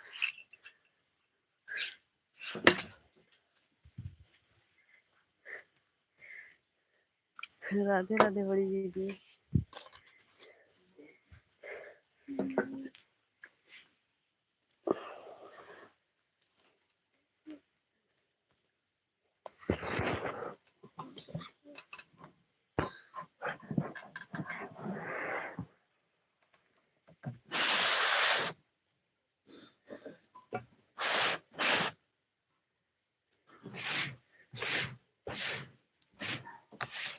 राधे राधे बड़ी दीदी।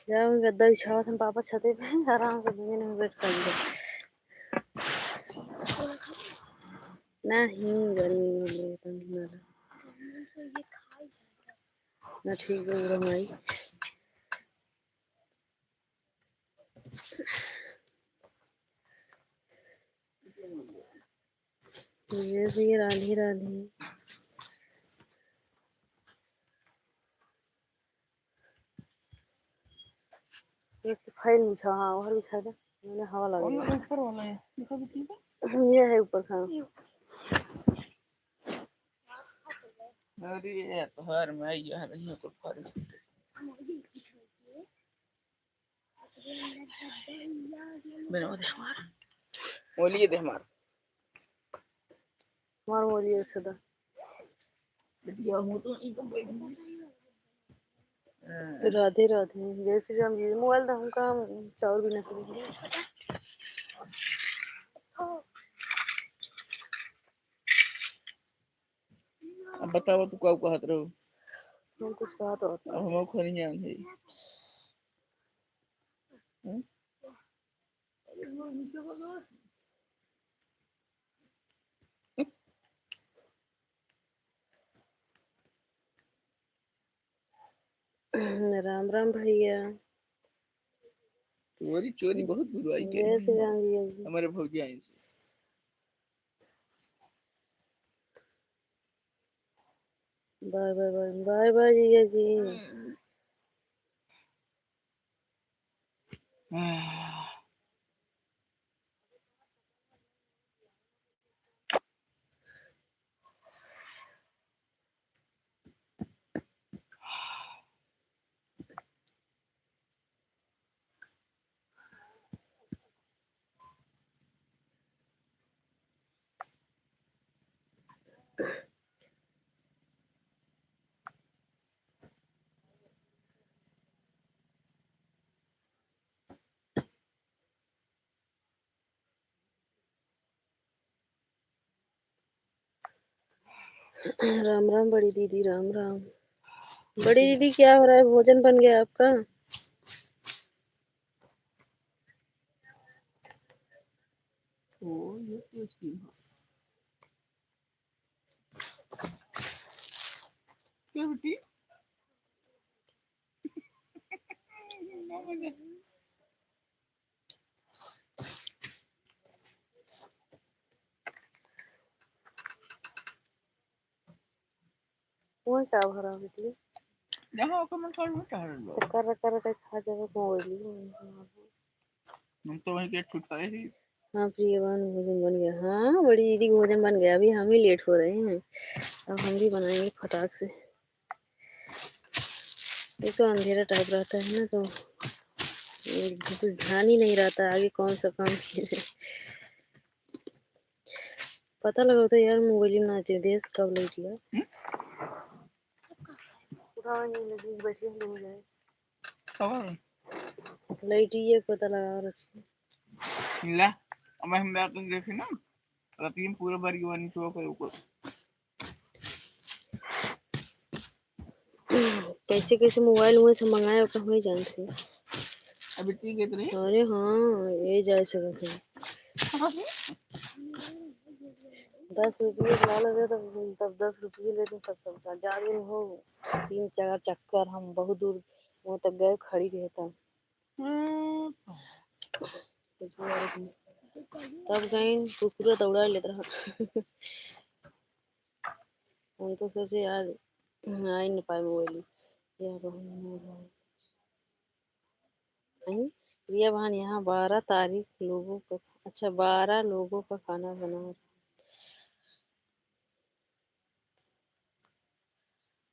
जाओ, गद्दा बिछावत हम पापा छते पे, आराम से दुनिया में बैठ कर ले। नहीं, गर्मी में ले तुम ना। ना ठीक है, बुरा माई। जय श्री राधे राधे। एक तो फाइल बिछा, हाँ, और बिछा दे, मैंने हवा लगा ओने दिया। ऊपर वाला है, दिखा दो, ठीक है? ये है ऊपर, हाँ। ये। अरे, ये तो हर में यार, ये तो फल। मेरा वो दे हमार। वो लिए दे हमार। हमार वो लिए सदा। बिटिया, हूँ तो इनको बैठ। हाँ। राधे राधे, जय श्री राम जी। मोबाइल तो हमका चाउर भी ना करेंगे। अब बताओ, तू का कहत रहो? हम कुछ कहत रहत अब हम खनियान है। हम्म? राम राम भैया। चोरी, चोरी बहुत बुराई जय करी श्री राम जी। हमारे भौजाई से। Bye, bye, bye, bye, bye, जीजा जी। हम्म। राम राम बड़ी दीदी, राम राम। बड़ी दीदी, क्या हो रहा है? भोजन बन गया आपका? ओ, ये तो स्कीम है। क्या बेटी? वहाँ का भरा बिजली? यहाँ ओकर मन कर में टहल लो। तो कर, कर, कर खा जावे मोबाइल। हम तो वहीं के छुटकाए ही। हाँ, प्रियवान, भोजन बन गया। हाँ, बड़ी दीदी, भोजन बन गया। अभी हम ही लेट हो रहे हैं, अब हम भी बनाएंगे फटाक से। एक तो अंधेरा टाइप रहता है ना, तो ये कुछ ध्यान ही नहीं रहता आगे कौन सा काम किया जाए। पता लगाओ तो यार, मोबाइल में ना आते देश कब लाइट गया। हम्म? उठाओ, ये लगी, बैठी हम लोग जाए। कब? लाइट ही है, पता लगा रखी। ला, अब हम बात देखे ना, रात में पूरा बार युवा नहीं हुआ करे ऊपर। कैसे, कैसे मोबाइल हुए से मंगाए, ओकर हुए जानते हैं। अभी ठीक है इतने? अरे हाँ, ये जा सकत है। दस रुपये ला लगे तब, तब दस रुपये लेते तब सब का। जा दिन हो, तीन चार चक्कर हम बहुत दूर वहाँ तक गए, खड़ी रहता। हम्म। तब गए, कुकुर दौड़ा लेत रहा। हम तो सोचे आज आई न पाए मोबाइल। या बहन, नहीं। प्रिया बहन, यहाँ बारह तारीख लोगों का, अच्छा, बारह लोगों का खाना बना रहा।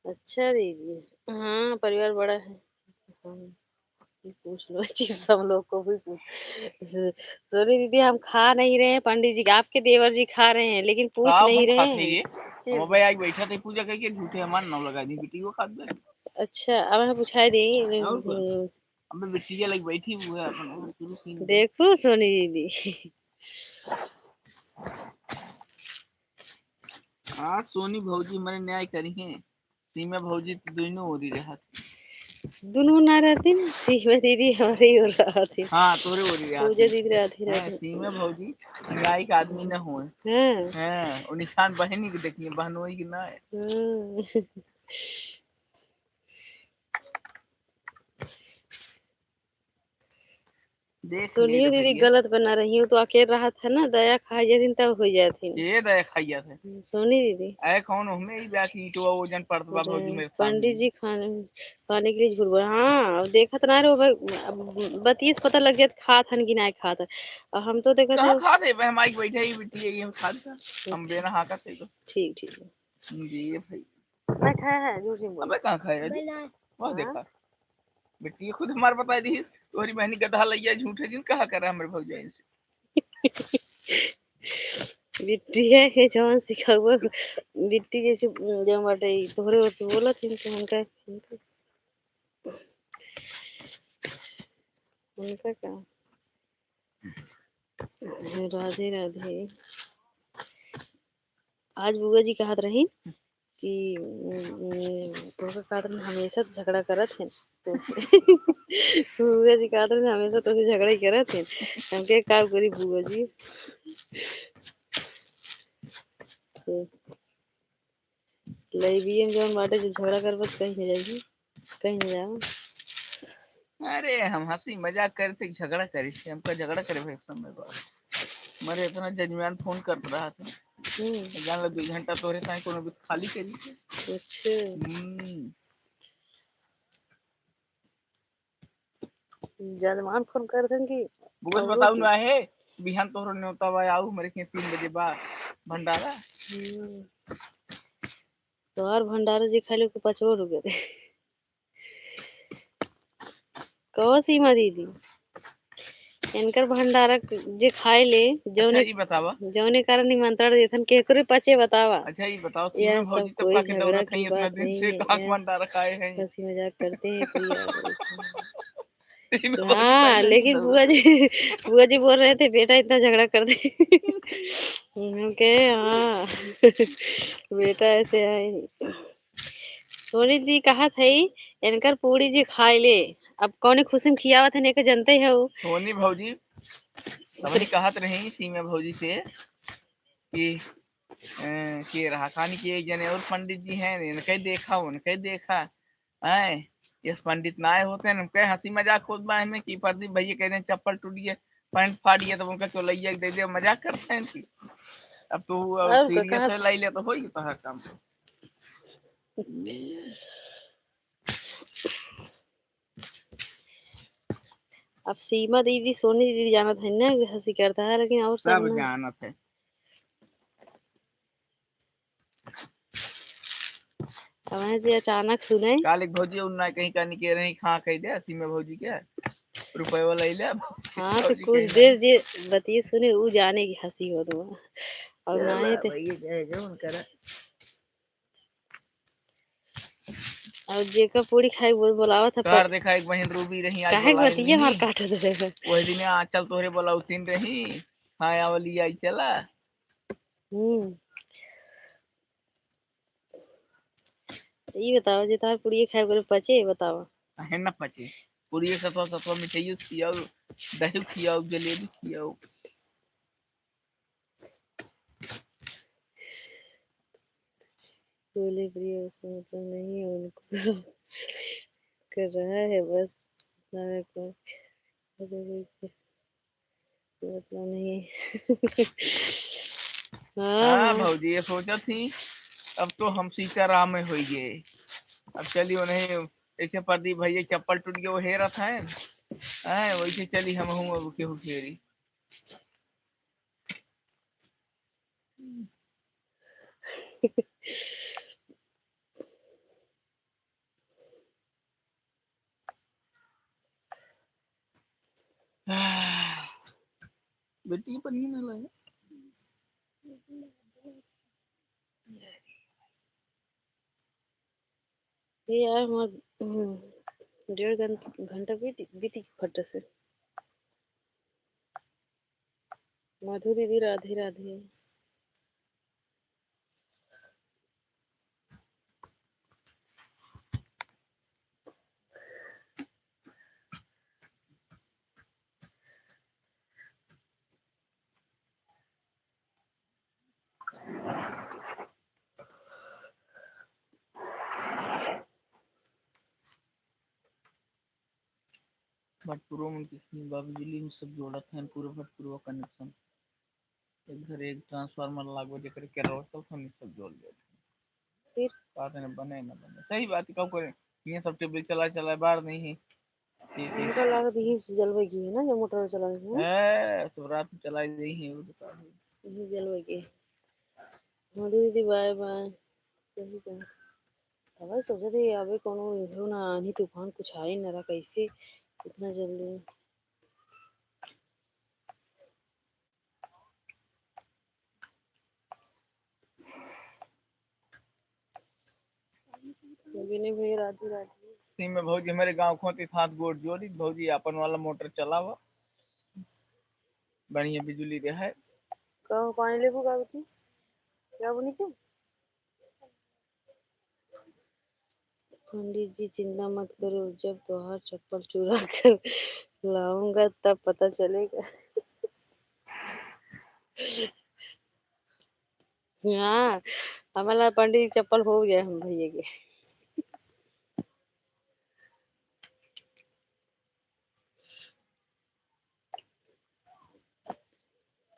अच्छा दीदी, हाँ, परिवार बड़ा है। हाँ। पूछ लो, चिप्स हम लोग को भी पूछ। सोनी दीदी, हम खा नहीं रहे हैं, पंडित जी, आपके देवर जी खा रहे हैं, लेकिन पूछ नहीं रहे हैं। हम भाई आज बैठा थे पूजा करके, झूठे हमार नाम लगा दी, बिटिया खात बा। अच्छा, अब हम पूछाई दी। और का? हम्म। अबे बिटिया लग बैठी हुआ है अपन, वो शुरू सीन दे। देखो सोनी दीदी। हाँ, सोनी भौजी मने न्याय करी है। सीमा भौजी तो दोनों ओरी रहत। दोनों ना रहती ना, सीमा दीदी हमारे ही ओर रहती। हाँ, तोरे ओरी रहती। पूजा दीदी रहती, हाँ, रहती। सीमा भौजी न्यायिक आदमी न होए। हाँ। हाँ, वो निशान बहनी के देखिए, बहनोई के ना है। हम्म। देख सोनियो दीदी गलत बना रही हूँ, तो अकेल रहत है ना, दया खा जाथिन तब हो जाथिन। ये दया खाई जात है। हम्म, सोनी दीदी। अरे कौन हमें ही ब्याह की ईंटवा वजन पड़त बा भौजी मेरे सामने। पंडित जी खाने, खाने के लिए झूठ बोला। हाँ, अब देखत ना रहो भाई, अब बतीस पता लग जात खात हन कि ना खात हन। और हम तो देखत कहाँ खात है, हम आई बैठे ही बिट्टी है, ये खात था। हम बेना हाँ करते तो। ठीक, ठीक। जी, ये भाई। मैं खाया है, झूठ नहीं बोला। अबे कहाँ खाया है? वाह, हाँ? देखा। बिट्टी खुद हमार बता दी, तोरी बहनी गधा लइया झूठे जिन कहा करा हमरे भौजाई से। बिट्टी है के जौन सिखाऊ, बिट्टी जैसे जौन बाटे, ई तोहरे ओर से बोलत हिन तो उनका, उनका का? राधे राधे। आज बुआ जी कहत रही कि, उम, उम, तोहके कहत रही हमेशा तो झगड़ा करत हैं, तो बुआ जी कहत रही हमेशा तोहसे झगड़ा ही करत हैं। हमके का करी बुआ जी? तो लइबियन जौन बाटे जो झगड़ा करबत कहीं न जाई, कहीं न जाओ। अरे हम हंसी मजाक करे थे, झगड़ा करे थे, हमका झगड़ा करे भाई समय बा। मरे इतना जजमान फोन करत रहा था। हम्म। जान लो दो घंटा तोरे ताई कोनो भी खाली करी थे। अच्छा। हम्म। जजमान फोन कर देन कि बुगस बताऊ ना है, बिहान तोहरो न्योता बा, आऊ हमरे के तीन बजे बा भंडारा। हम्म। तोहार भंडारा जे खाली ओके पाँचवा रुपया दे। कहो सीमा दीदी, इनकर भंडारा जे खाए ले, अच्छा, जौने, ई बतावा। जौने कारण निमंत्रण देथन, केकरे पचे बतावा? अच्छा, ई बताओ, सीमा भौजी तब का के दौलत है, इतना दिन से काक भंडारा खाए हैं। हंसी मजाक करते हैं, कोई और बोलते हैं। हाँ, लेकिन बुआ जी, बुआ जी बोल रहे थे, "बेटा इतना झगड़ा कर दे।" हम कहे, "हाँ, बेटा ऐसे है।" सोनी दी कहत है, "इनकर पूड़ी जी खाए ले।" अब कौने खुशी में खियावत है, एके जनते हो। सोनी भौजी, अबही कहत रही सीमा भौजी से कि, अ, के रहा खानी के एक जने और पंडित जी हैं, इनके देखा, उनके देखा। हैं, यस पंडित ना आए होते हैं, उनके हंसी मजाक होत बा एमे कि प्रदीप भैया कह रहे हैं चप्पल टूट गया, पैंट फाट गया, तब उनका चोलैया दे दे, मजाक करते हैं कि अब तो वो और का सीरियस कहा है, लाई ले तो होई तो हर काम। अब सीमा दीदी, सोनी दीदी जानत है ना कि हंसी करता है, लेकिन और सब सब ना। जानत है। हमें जे अचानक सुने। काल एक भौजी उन्ना कहीं का निके रही, खा कह दे, सीमा भौजी के रुपए वाला ले। हाँ, तो भौजी कुछ कहीं देर ना। जे बतिये सुने, उ जाने की हंसी होत बा। और चलो, ना है तो भैया, जय जो उनकर। और जेकर पूड़ी खाई, वो बोलावत है, कार पर देखा, एक बहिन रूबी रही, आज काहे बोलाई बतिये नहीं। हमार काट दे। वही दिन आंचल तोहरे बोलावतिन रही, हाँ, आवली आई चला। हम्म। तो ई बताओ, जे तार पूड़िये खाए करे पचे, बताओ। काहे ना पचे? पूड़िये सतवा, सतवा मिठाइयो खियाओ, दही खियाओ, जलेबी खियाओ। बोले प्रिय, उससे मतलब नहीं है उनको। कर रहा है बस, ना को मतलब नहीं। हाँ, हाँ, हाँ। भौजी, ये सोचत ही, अब तो हम सीताराम में होई गए। अब चली उन्हें, जैसे प्रदीप भैया चप्पल टूट गया, वो हेरत है, हैं, वैसे चली हम हूँ अब केहू फेरी। बेटी के पनिया ना लाए। ये यार, हमार, हम्म, डेढ़ घं-, घंटा बीत, बीती फट से। मधु दीदी, राधे राधे। भटपुरो में किसी बा बिजली में सब जोड़त हैं, पूरा भटपुरो connection। एक घर एक transformer लागो, जेकर के रहो, सब हमनी सब जोड़ लेते हैं। फिर? बात है ना, बने ना बने, सही बात है, कब करें? ये सब ट्यूबवेल चला चला बार नहीं है। ठीक है। हमका लागत यही से जलवे की है ना, जो मोटर चला रही है। है, सब रात में चलाई रही है, वो बता दो। यही जलवे की। हाँ दीदी, बाय बाय। सही कहा। तब सोचत ही अबे कोनो इहो ना आनी तूफान कुछ आई ना रहा, कैसे इतना जल्दी। विनय भैया, राधे राधे। सी में भौजी हमारे गाँव खोती हाथ गोड़ जोड़ी, भौजी अपन वाला मोटर चलावा, बढ़िया बिजली रहे। का हो, पानी लेबू का बेटी? क्या बोली के? पंडित जी, चिंता मत करो, जब तोहार चप्पल चुरा कर लाऊंगा, तब पता चलेगा। हाँ, हमारा पंडित जी चप्पल हो गया हम भैया के।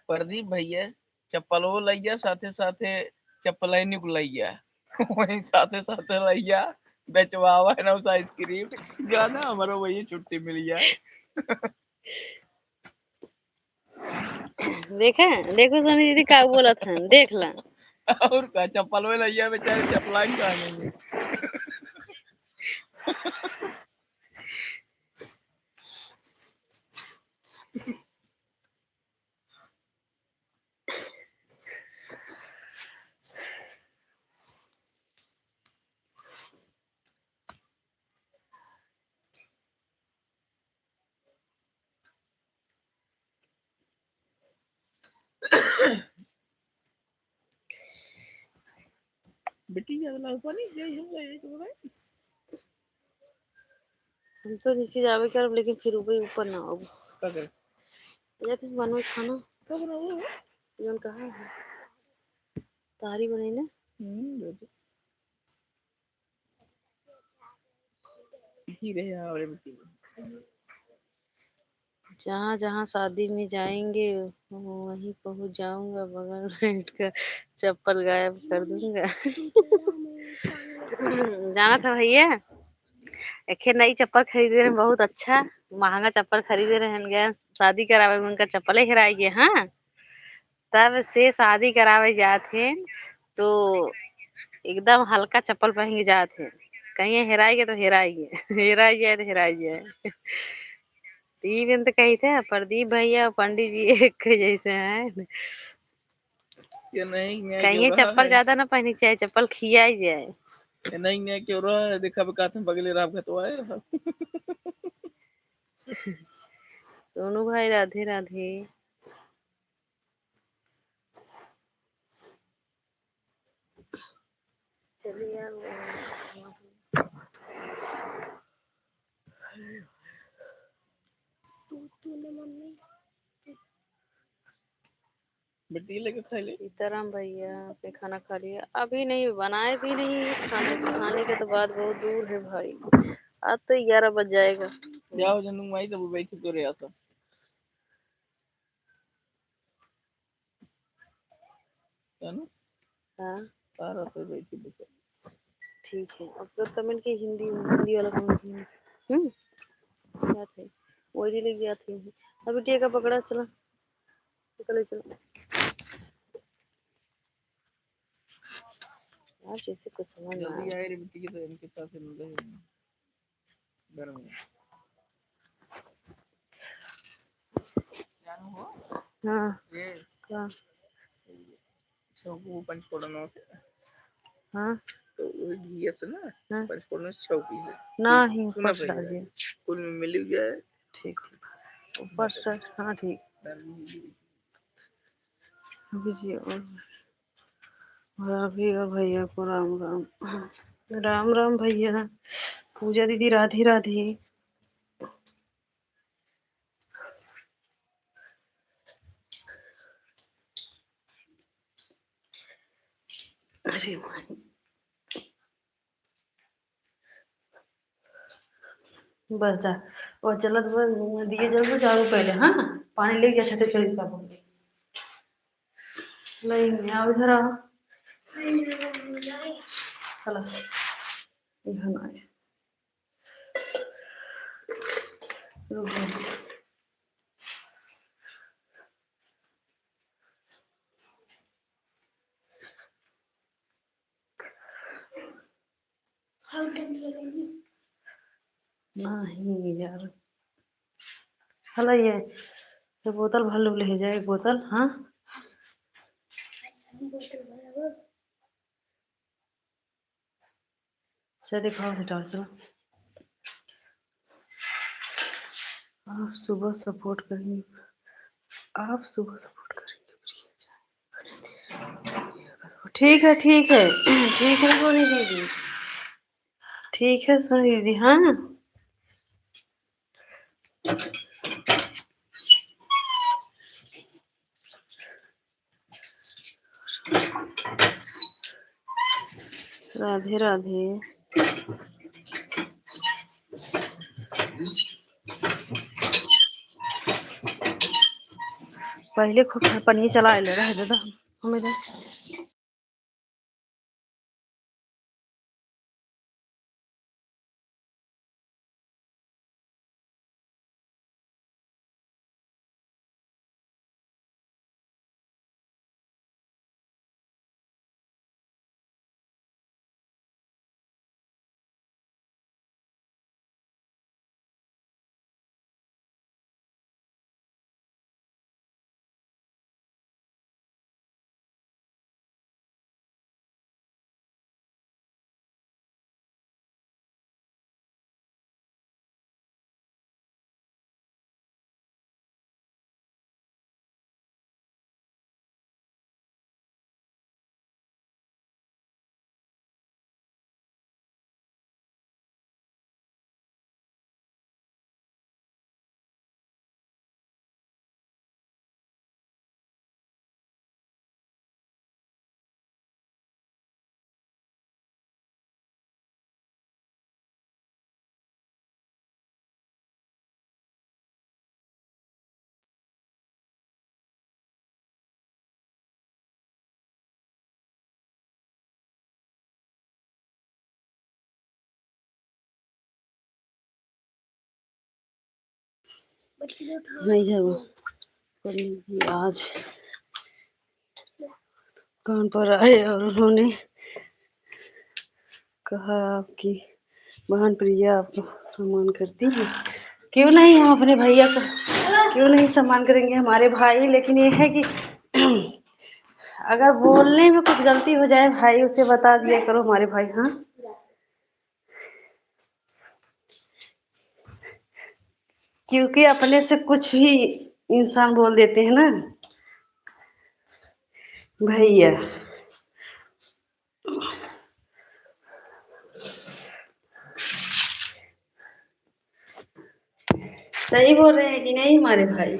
प्रदीप भैया चप्पलो लैया, साथे साथे चप्पलैनी को लैया, वहीं साथे साथे लैया बेचवावा है ना उस आइसक्रीम। जाना हमारा वही छुट्टी मिल जाए। देखे, देखो सोनी दीदी का बोलत हन, देख ला। और का, चप्पल में लैया बेचारे, चप्पलाइन का नहीं। बेटी, ज्यादा लाग पानी, यही हम ले, यही तो भाई। हम तो नीचे जावे करब, लेकिन फिर ऊपर, ऊपर ना आबू। का करे? ये तो बनवे खाना। का बनाबू? जौन कहा है। तारी बने ना? हम्म, दे दे। ही रहे और बेटी। जहाँ जहाँ शादी में जाएंगे, वहीं पहुँच जाऊंगा, बगल में बैठ कर चप्पल गायब कर दूंगा। जाना था भैया, एक नई चप्पल खरीदे रहे, बहुत अच्छा महंगा चप्पल खरीदे रहे, गए शादी करावे में उनका चप्पले हेराई गए। हाँ, तब से शादी करावे जात हैं तो एकदम हल्का चप्पल पहन के जात हैं, कहीं हेराई गए तो हेराई गए, हेराई जाए तो हेराई जाए। तो ई बेन तो कही थे, प्रदीप भैया और पंडित जी एक जैसे हैं। ये नहीं, मैं कहीं जो रहा चप्पल है। ज्यादा ना पहनी चाहे, चप्पल खियाई जाए। ये नहीं, मैं क्यों रहा है, देखा बे कात में बगले राम घतवाए रहा। सोनू भाई, राधे राधे। चलिए यार, वो तू, तूने मम्मी बेटी लेके खा ले। सीताराम भैया, आपने खाना खा लिया? अभी नहीं, बनाए भी नहीं है। खाने, खाने के तो बाद बहुत दूर है भाई। आज तो ग्यारह बज जाएगा। जाओ जनू माई, तब बैठ के रे आता। है ना? हाँ। तारा पे बैठी बता। ठीक है, अब तो तमिल की हिंदी, हिंदी वाला कौन है? हम्म? क्या थे? वही ले गया थे। अब बिटिया का पकड़ा, चला। चले चलो। आज जैसे कुछ समझ ना जल्दी आए। आए रे बिटिया, तो इनके साथ मिल रहे हैं। घर में। जानू हो? हाँ। हम्म। का? सब वो पंचफोड़नों से। हाँ। तो वो घी से ना, हाँ। पंचफोड़नों से छौंकी है। नहीं, सुना ऊपर से पहले। डालिए। कुल में मिल गया है। ठीक, ठीक। ऊपर से, हाँ, ठीक। डाल दीजिए। अभी जी, और, और अभी और भैया को राम राम। राम राम भैया। पूजा दीदी, राधे राधे। अरे माई। बस जा। और चलत बस दिए जल से झाड़ू पहले, हाँ? पानी लेके अच्छा से फिर इनका बोल दे। नहीं, नहीं, आओ इधर आओ। चलो। यहाँ ना आए। रुक जाओ। नहीं यार, हला ये, ये बोतल भर लो, ले जाए एक बोतल, हाँ। चल दिखाओ बेटा, चलो। आप सुबह सपोर्ट करेंगे, आप सुबह सपोर्ट करेंगे प्रिया जान। ठीक है, ठीक है, ठीक है सोनी दीदी, ठीक है सोनी दीदी, हाँ। राधे राधे। पहले खूब पनिया चला ले रहे दादा, हमें दे। नहीं है वो। पंडित जी आज कान पर आए और उन्होंने कहा, "आपकी बहन प्रिया आपको सम्मान करती है।" क्यों नहीं हम अपने भैया का, क्यों नहीं सम्मान करेंगे हमारे भाई? लेकिन ये है कि अगर बोलने में कुछ गलती हो जाए भाई, उसे बता दिया करो हमारे भाई, हाँ? क्योंकि अपने से कुछ भी इंसान बोल देते हैं ना भैया। सही बोल रहे हैं कि नहीं हमारे भाई?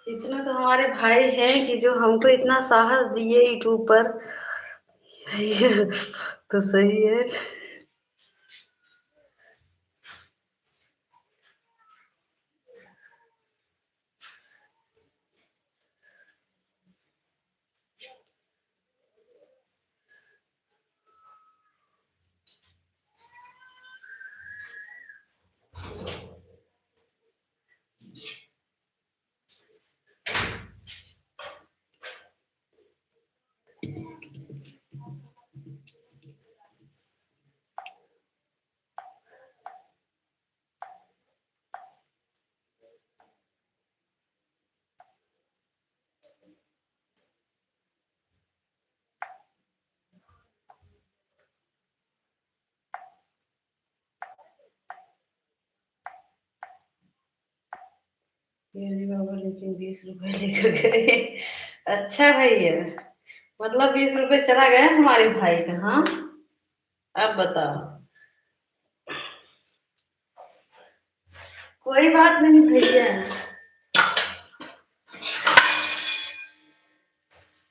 इतना तो हमारे भाई हैं कि जो हमको इतना साहस दिए YouTube पर। तो सही है। ये अली बाबा लेकिन बीस रुपए लेकर गए। अच्छा भैया, मतलब बीस रुपए चला गया हमारे भाई का। हाँ, अब बताओ। कोई बात नहीं भैया,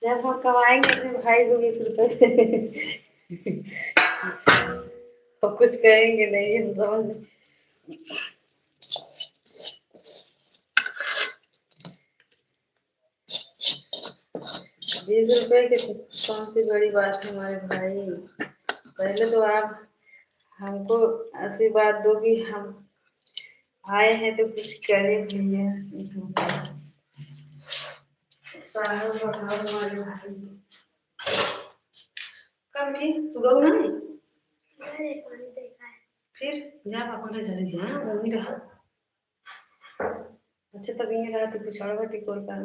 जब हम कमाएंगे अपने भाई को बीस रुपए तो कुछ कहेंगे नहीं, हम समझ। बीस रुपए की कौन सी बड़ी बात है हमारे भाई। पहले तो आप हमको आशीर्वाद दो कि हम आए हैं तो कुछ करें भैया। साहब बताओ हमारे भाई। कम की तू रो ना। फिर जा पापा के चले जा, वहीं रहा। अच्छा, तब ये रहा तो पिछाड़ बाटी कोर का।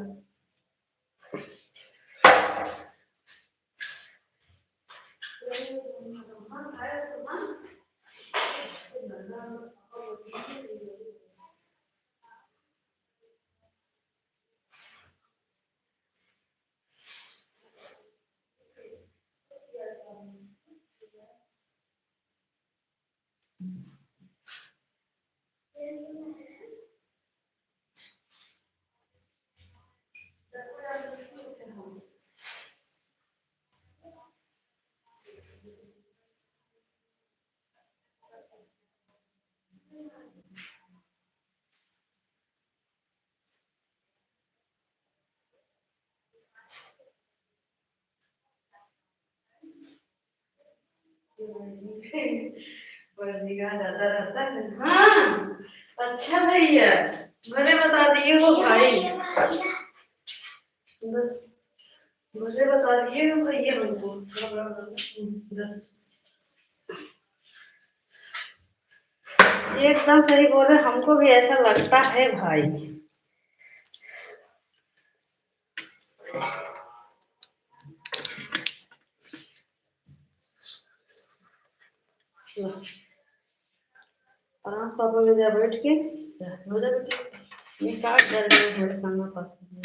बस निगाह जाता रहता है। हाँ, अच्छा भैया, भले बता दिए वो भाई। बस, भले बता दिए वो भैया हमको। बस। ये एकदम सही बोले, हमको भी ऐसा लगता है भाई। आराम पापा में जा बैठ के, जा, हो जा बेटी। ये काट दे रहे हो मेरे सामने पास में।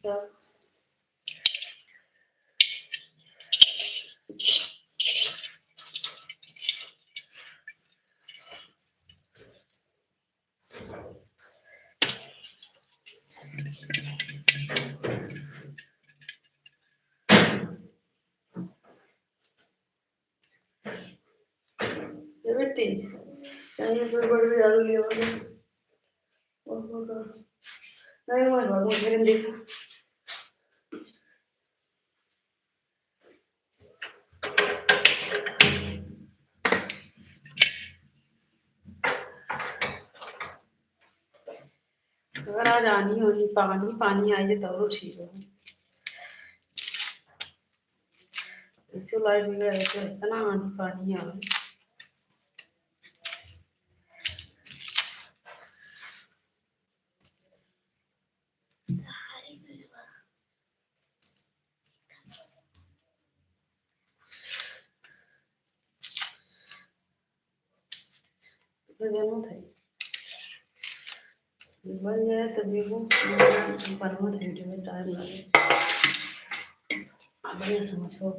जा। ये बेटी, कहीं पर बड़ भी आलू लिया होगा। ओहो, नहीं, मैं बाबू फिर देखा। अगर आज आनी होनी, पानी, पानी आई जाए तब ठीक है। ऐसे लाइट वगैरह ऐसे इतना आनी पानी आवे। तो जानत है, बन जाए तो देखो, बनत है, video में time लगे। अब बढ़िया समझ को।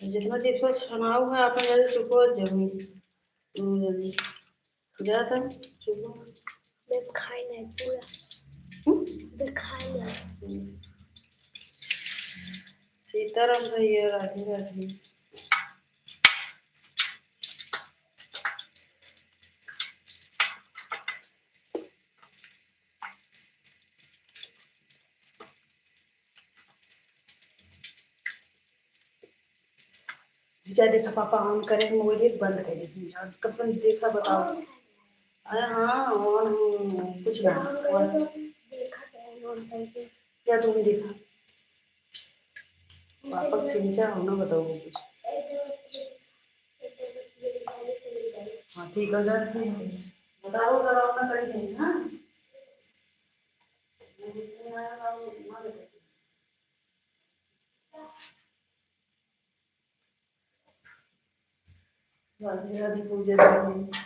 जितना चिप्स छनाऊ है, अपन जल्दी चुको जमीन। हम्म, जल्दी। जा त, चुप। देखाई नहीं पूरा। हम्म? देखाई नहीं। हम्म। सीताराम भैया, राधे राधे। जा देखा पापा on करे मोबाइल, बंद कर दे। कब से देखा बताओ। अरे हाँ, on कुछ ना। क्या तुमने देखा? पापा का चिंचा हो ना, बताओ कुछ। हाँ, ठीक है, जा, ठीक है। बताओ, बताओ, अपना करेंगे, हाँ? राधे राधे पूजा दीदी।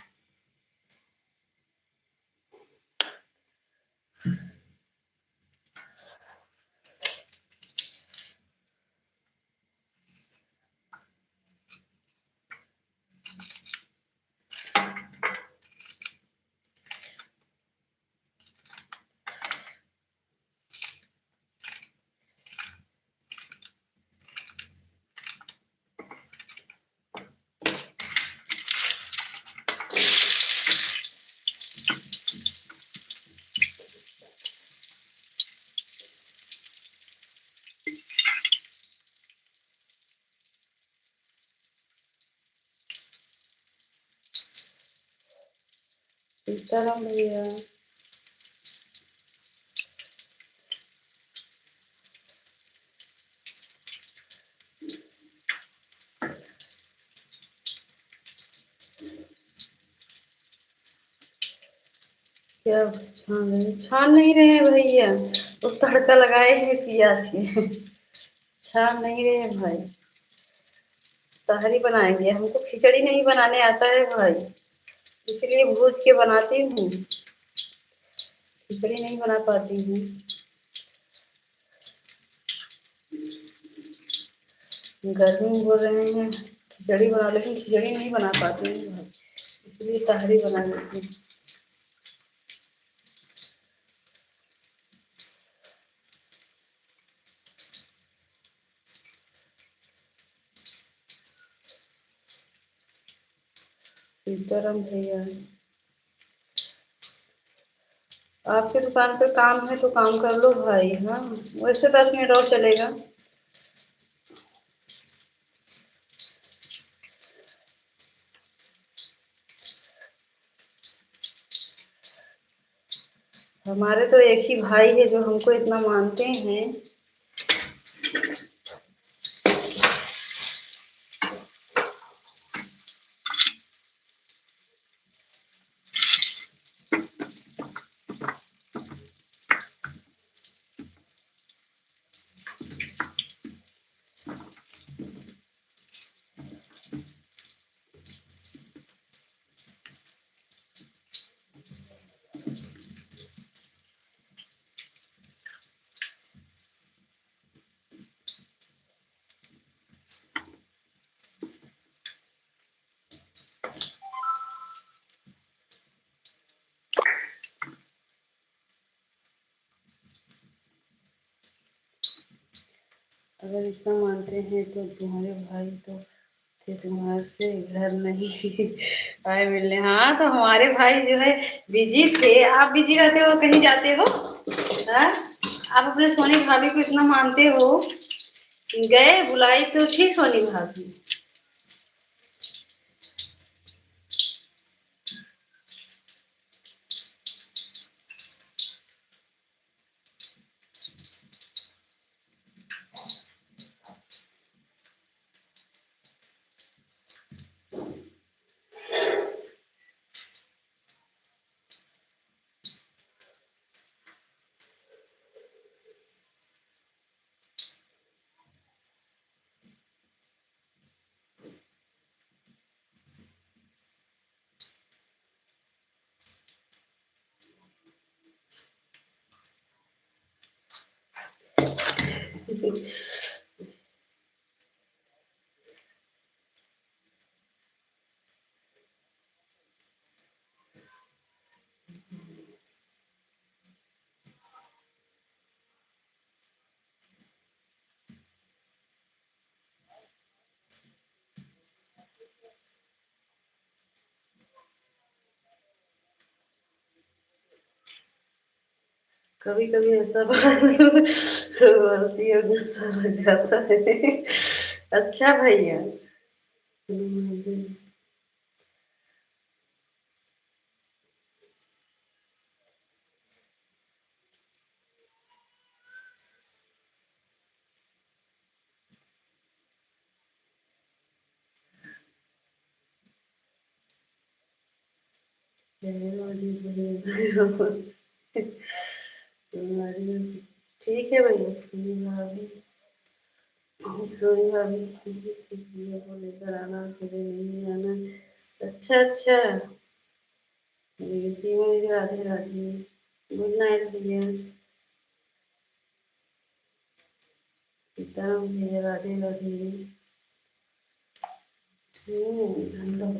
सीताराम भैया। क्या छान रहे हैं? छान नहीं रहे हैं भैया, वो तड़का लगाए हैं प्याज के। छान नहीं रहे हैं भाई, तहरी बनाएंगे। हमको खिचड़ी नहीं बनाने आता है भाई, इसलिए भूज के बनाती हूँ, खिचड़ी नहीं बना पाती हूँ। गर्मी में बोल रहे हैं खिचड़ी बना, लेकिन खिचड़ी नहीं बना पाती हूँ भाई, इसलिए तहरी बना लेती हूँ। सीताराम भैया, आपके दुकान पे काम है तो काम कर लो भाई। हाँ, वैसे दस मिनट और चलेगा। हमारे तो एक ही भाई है जो हमको इतना मानते हैं। अगर इतना मानते हैं तो तुम्हारे भाई तो थे, तुम्हारे से घर नहीं आए मिलने। हाँ, तो हमारे भाई जो है बिजी थे। आप बिजी रहते हो, कहीं जाते हो? हाँ? आप अपने सोनी भाभी को इतना मानते हो, गए, बुलाई तो थी सोनी भाभी। कभी कभी ऐसा बात बोलती है, गुस्सा लग जाता है। अच्छा भैया, ठीक है भैया, सोनी भाभी, सोनी भाभी, ये बोले कराना, अकेले नहीं आना। अच्छा, अच्छा। दीदी, राधे राधे। Good night भैया। सीताराम भैया, राधे राधे। हम्म, हम लोग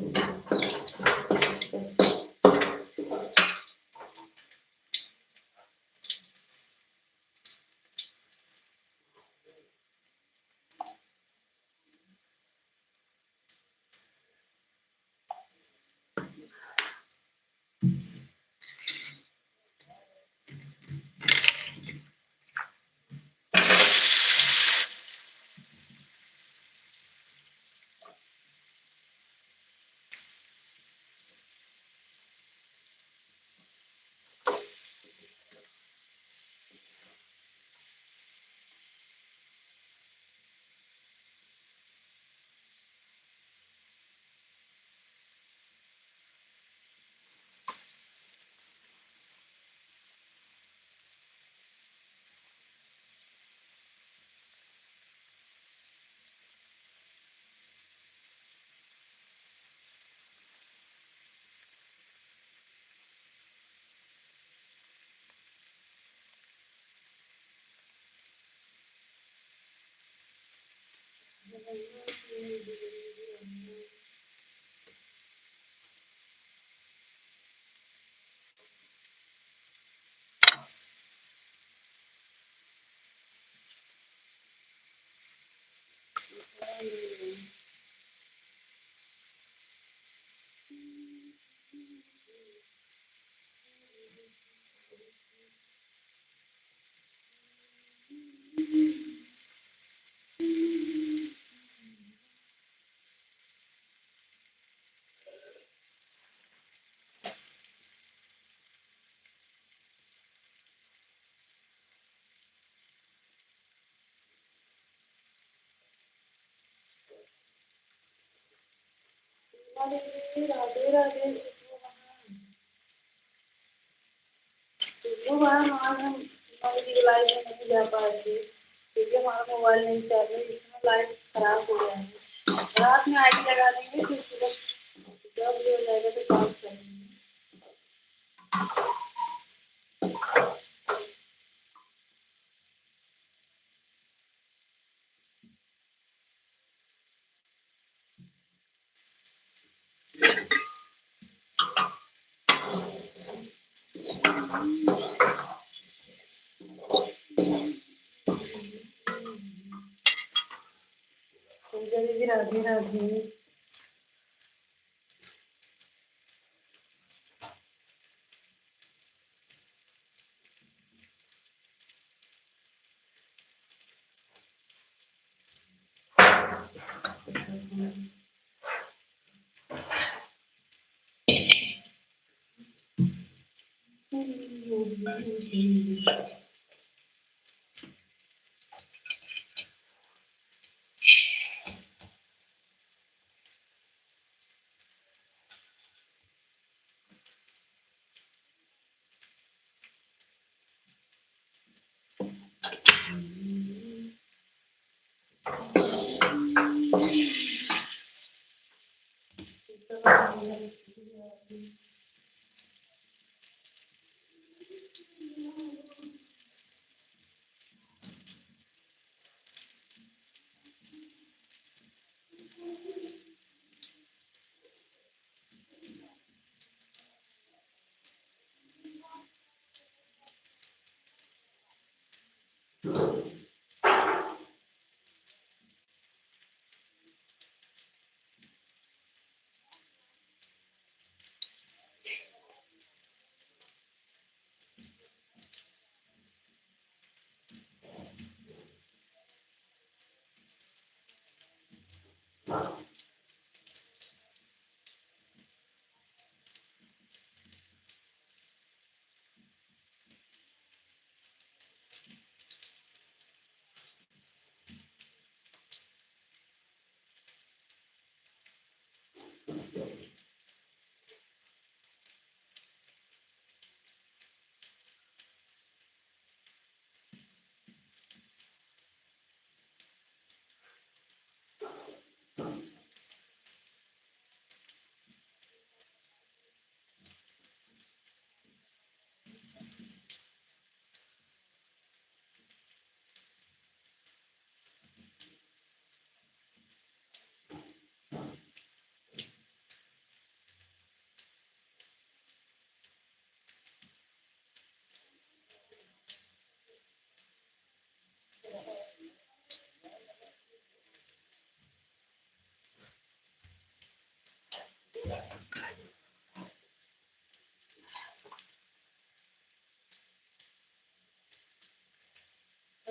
राधे राधे। तो वो बार आज हम हमारे लिए लाइव में नहीं जा पाए थे, क्योंकि हमारा मोबाइल नहीं चल रहा, इतना लाइव खराब हो गया है। रात में आईडी लगा देंगे, फिर सुबह जब भी हो जाएगा तो कॉल कर लेंगे। पूजा दीदी, राधे राधे।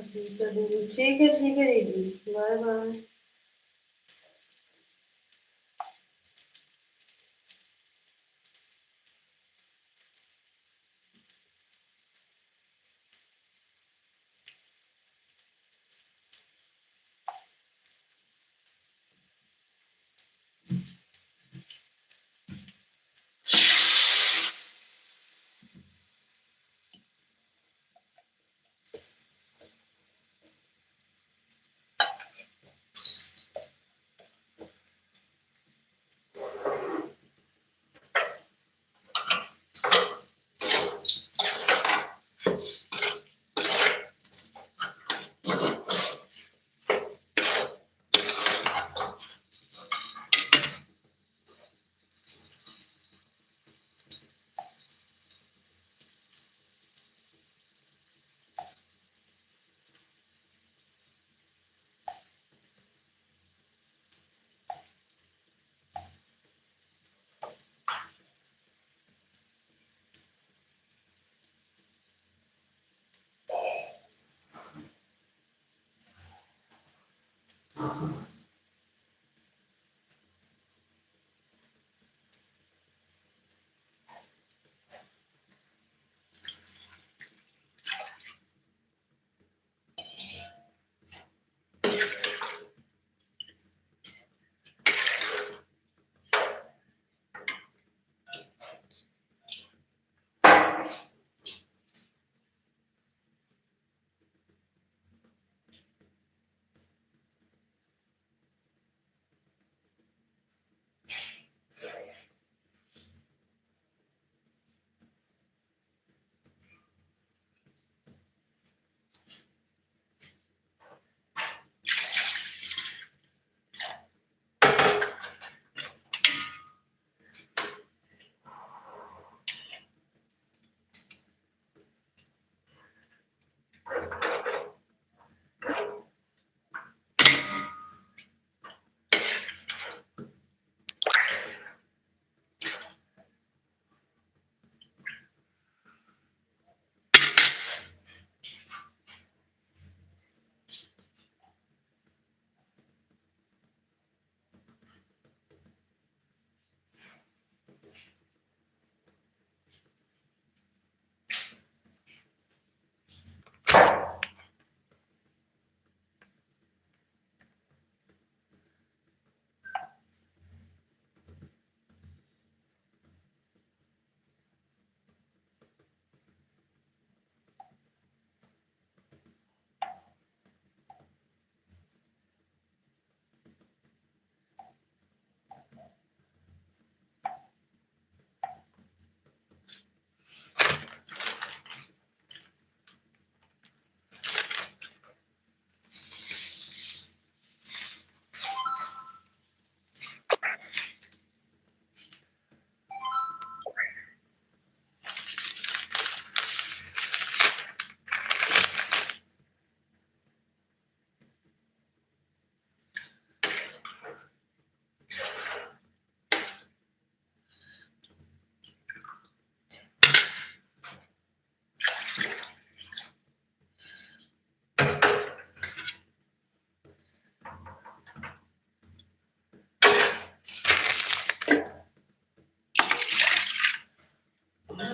ठीक है, ठीक है दीदी, बाय बाय।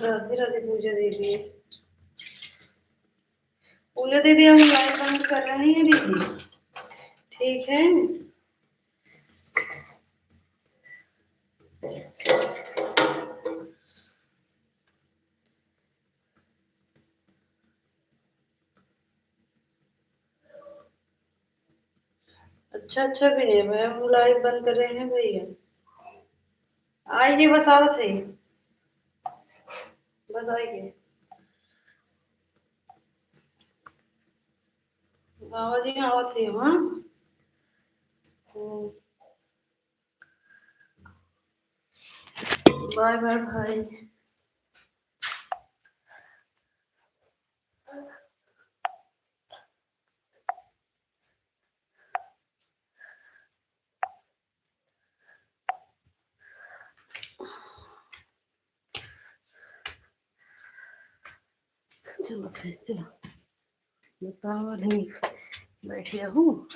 राधे राधे पूजा दीदी। पूजा दीदी, हम लाइव बंद कर रहे हैं दीदी, ठीक है? अच्छा, अच्छा भी नहीं है, हम लाइव बंद कर रहे हैं भैया। आइए, बस आवत है, बस आइए। बाबा जी आवत है, हाँ। हम्म। बाय बाय भाई। चलो, चलो। बताओ नहीं, बैठे हूँ।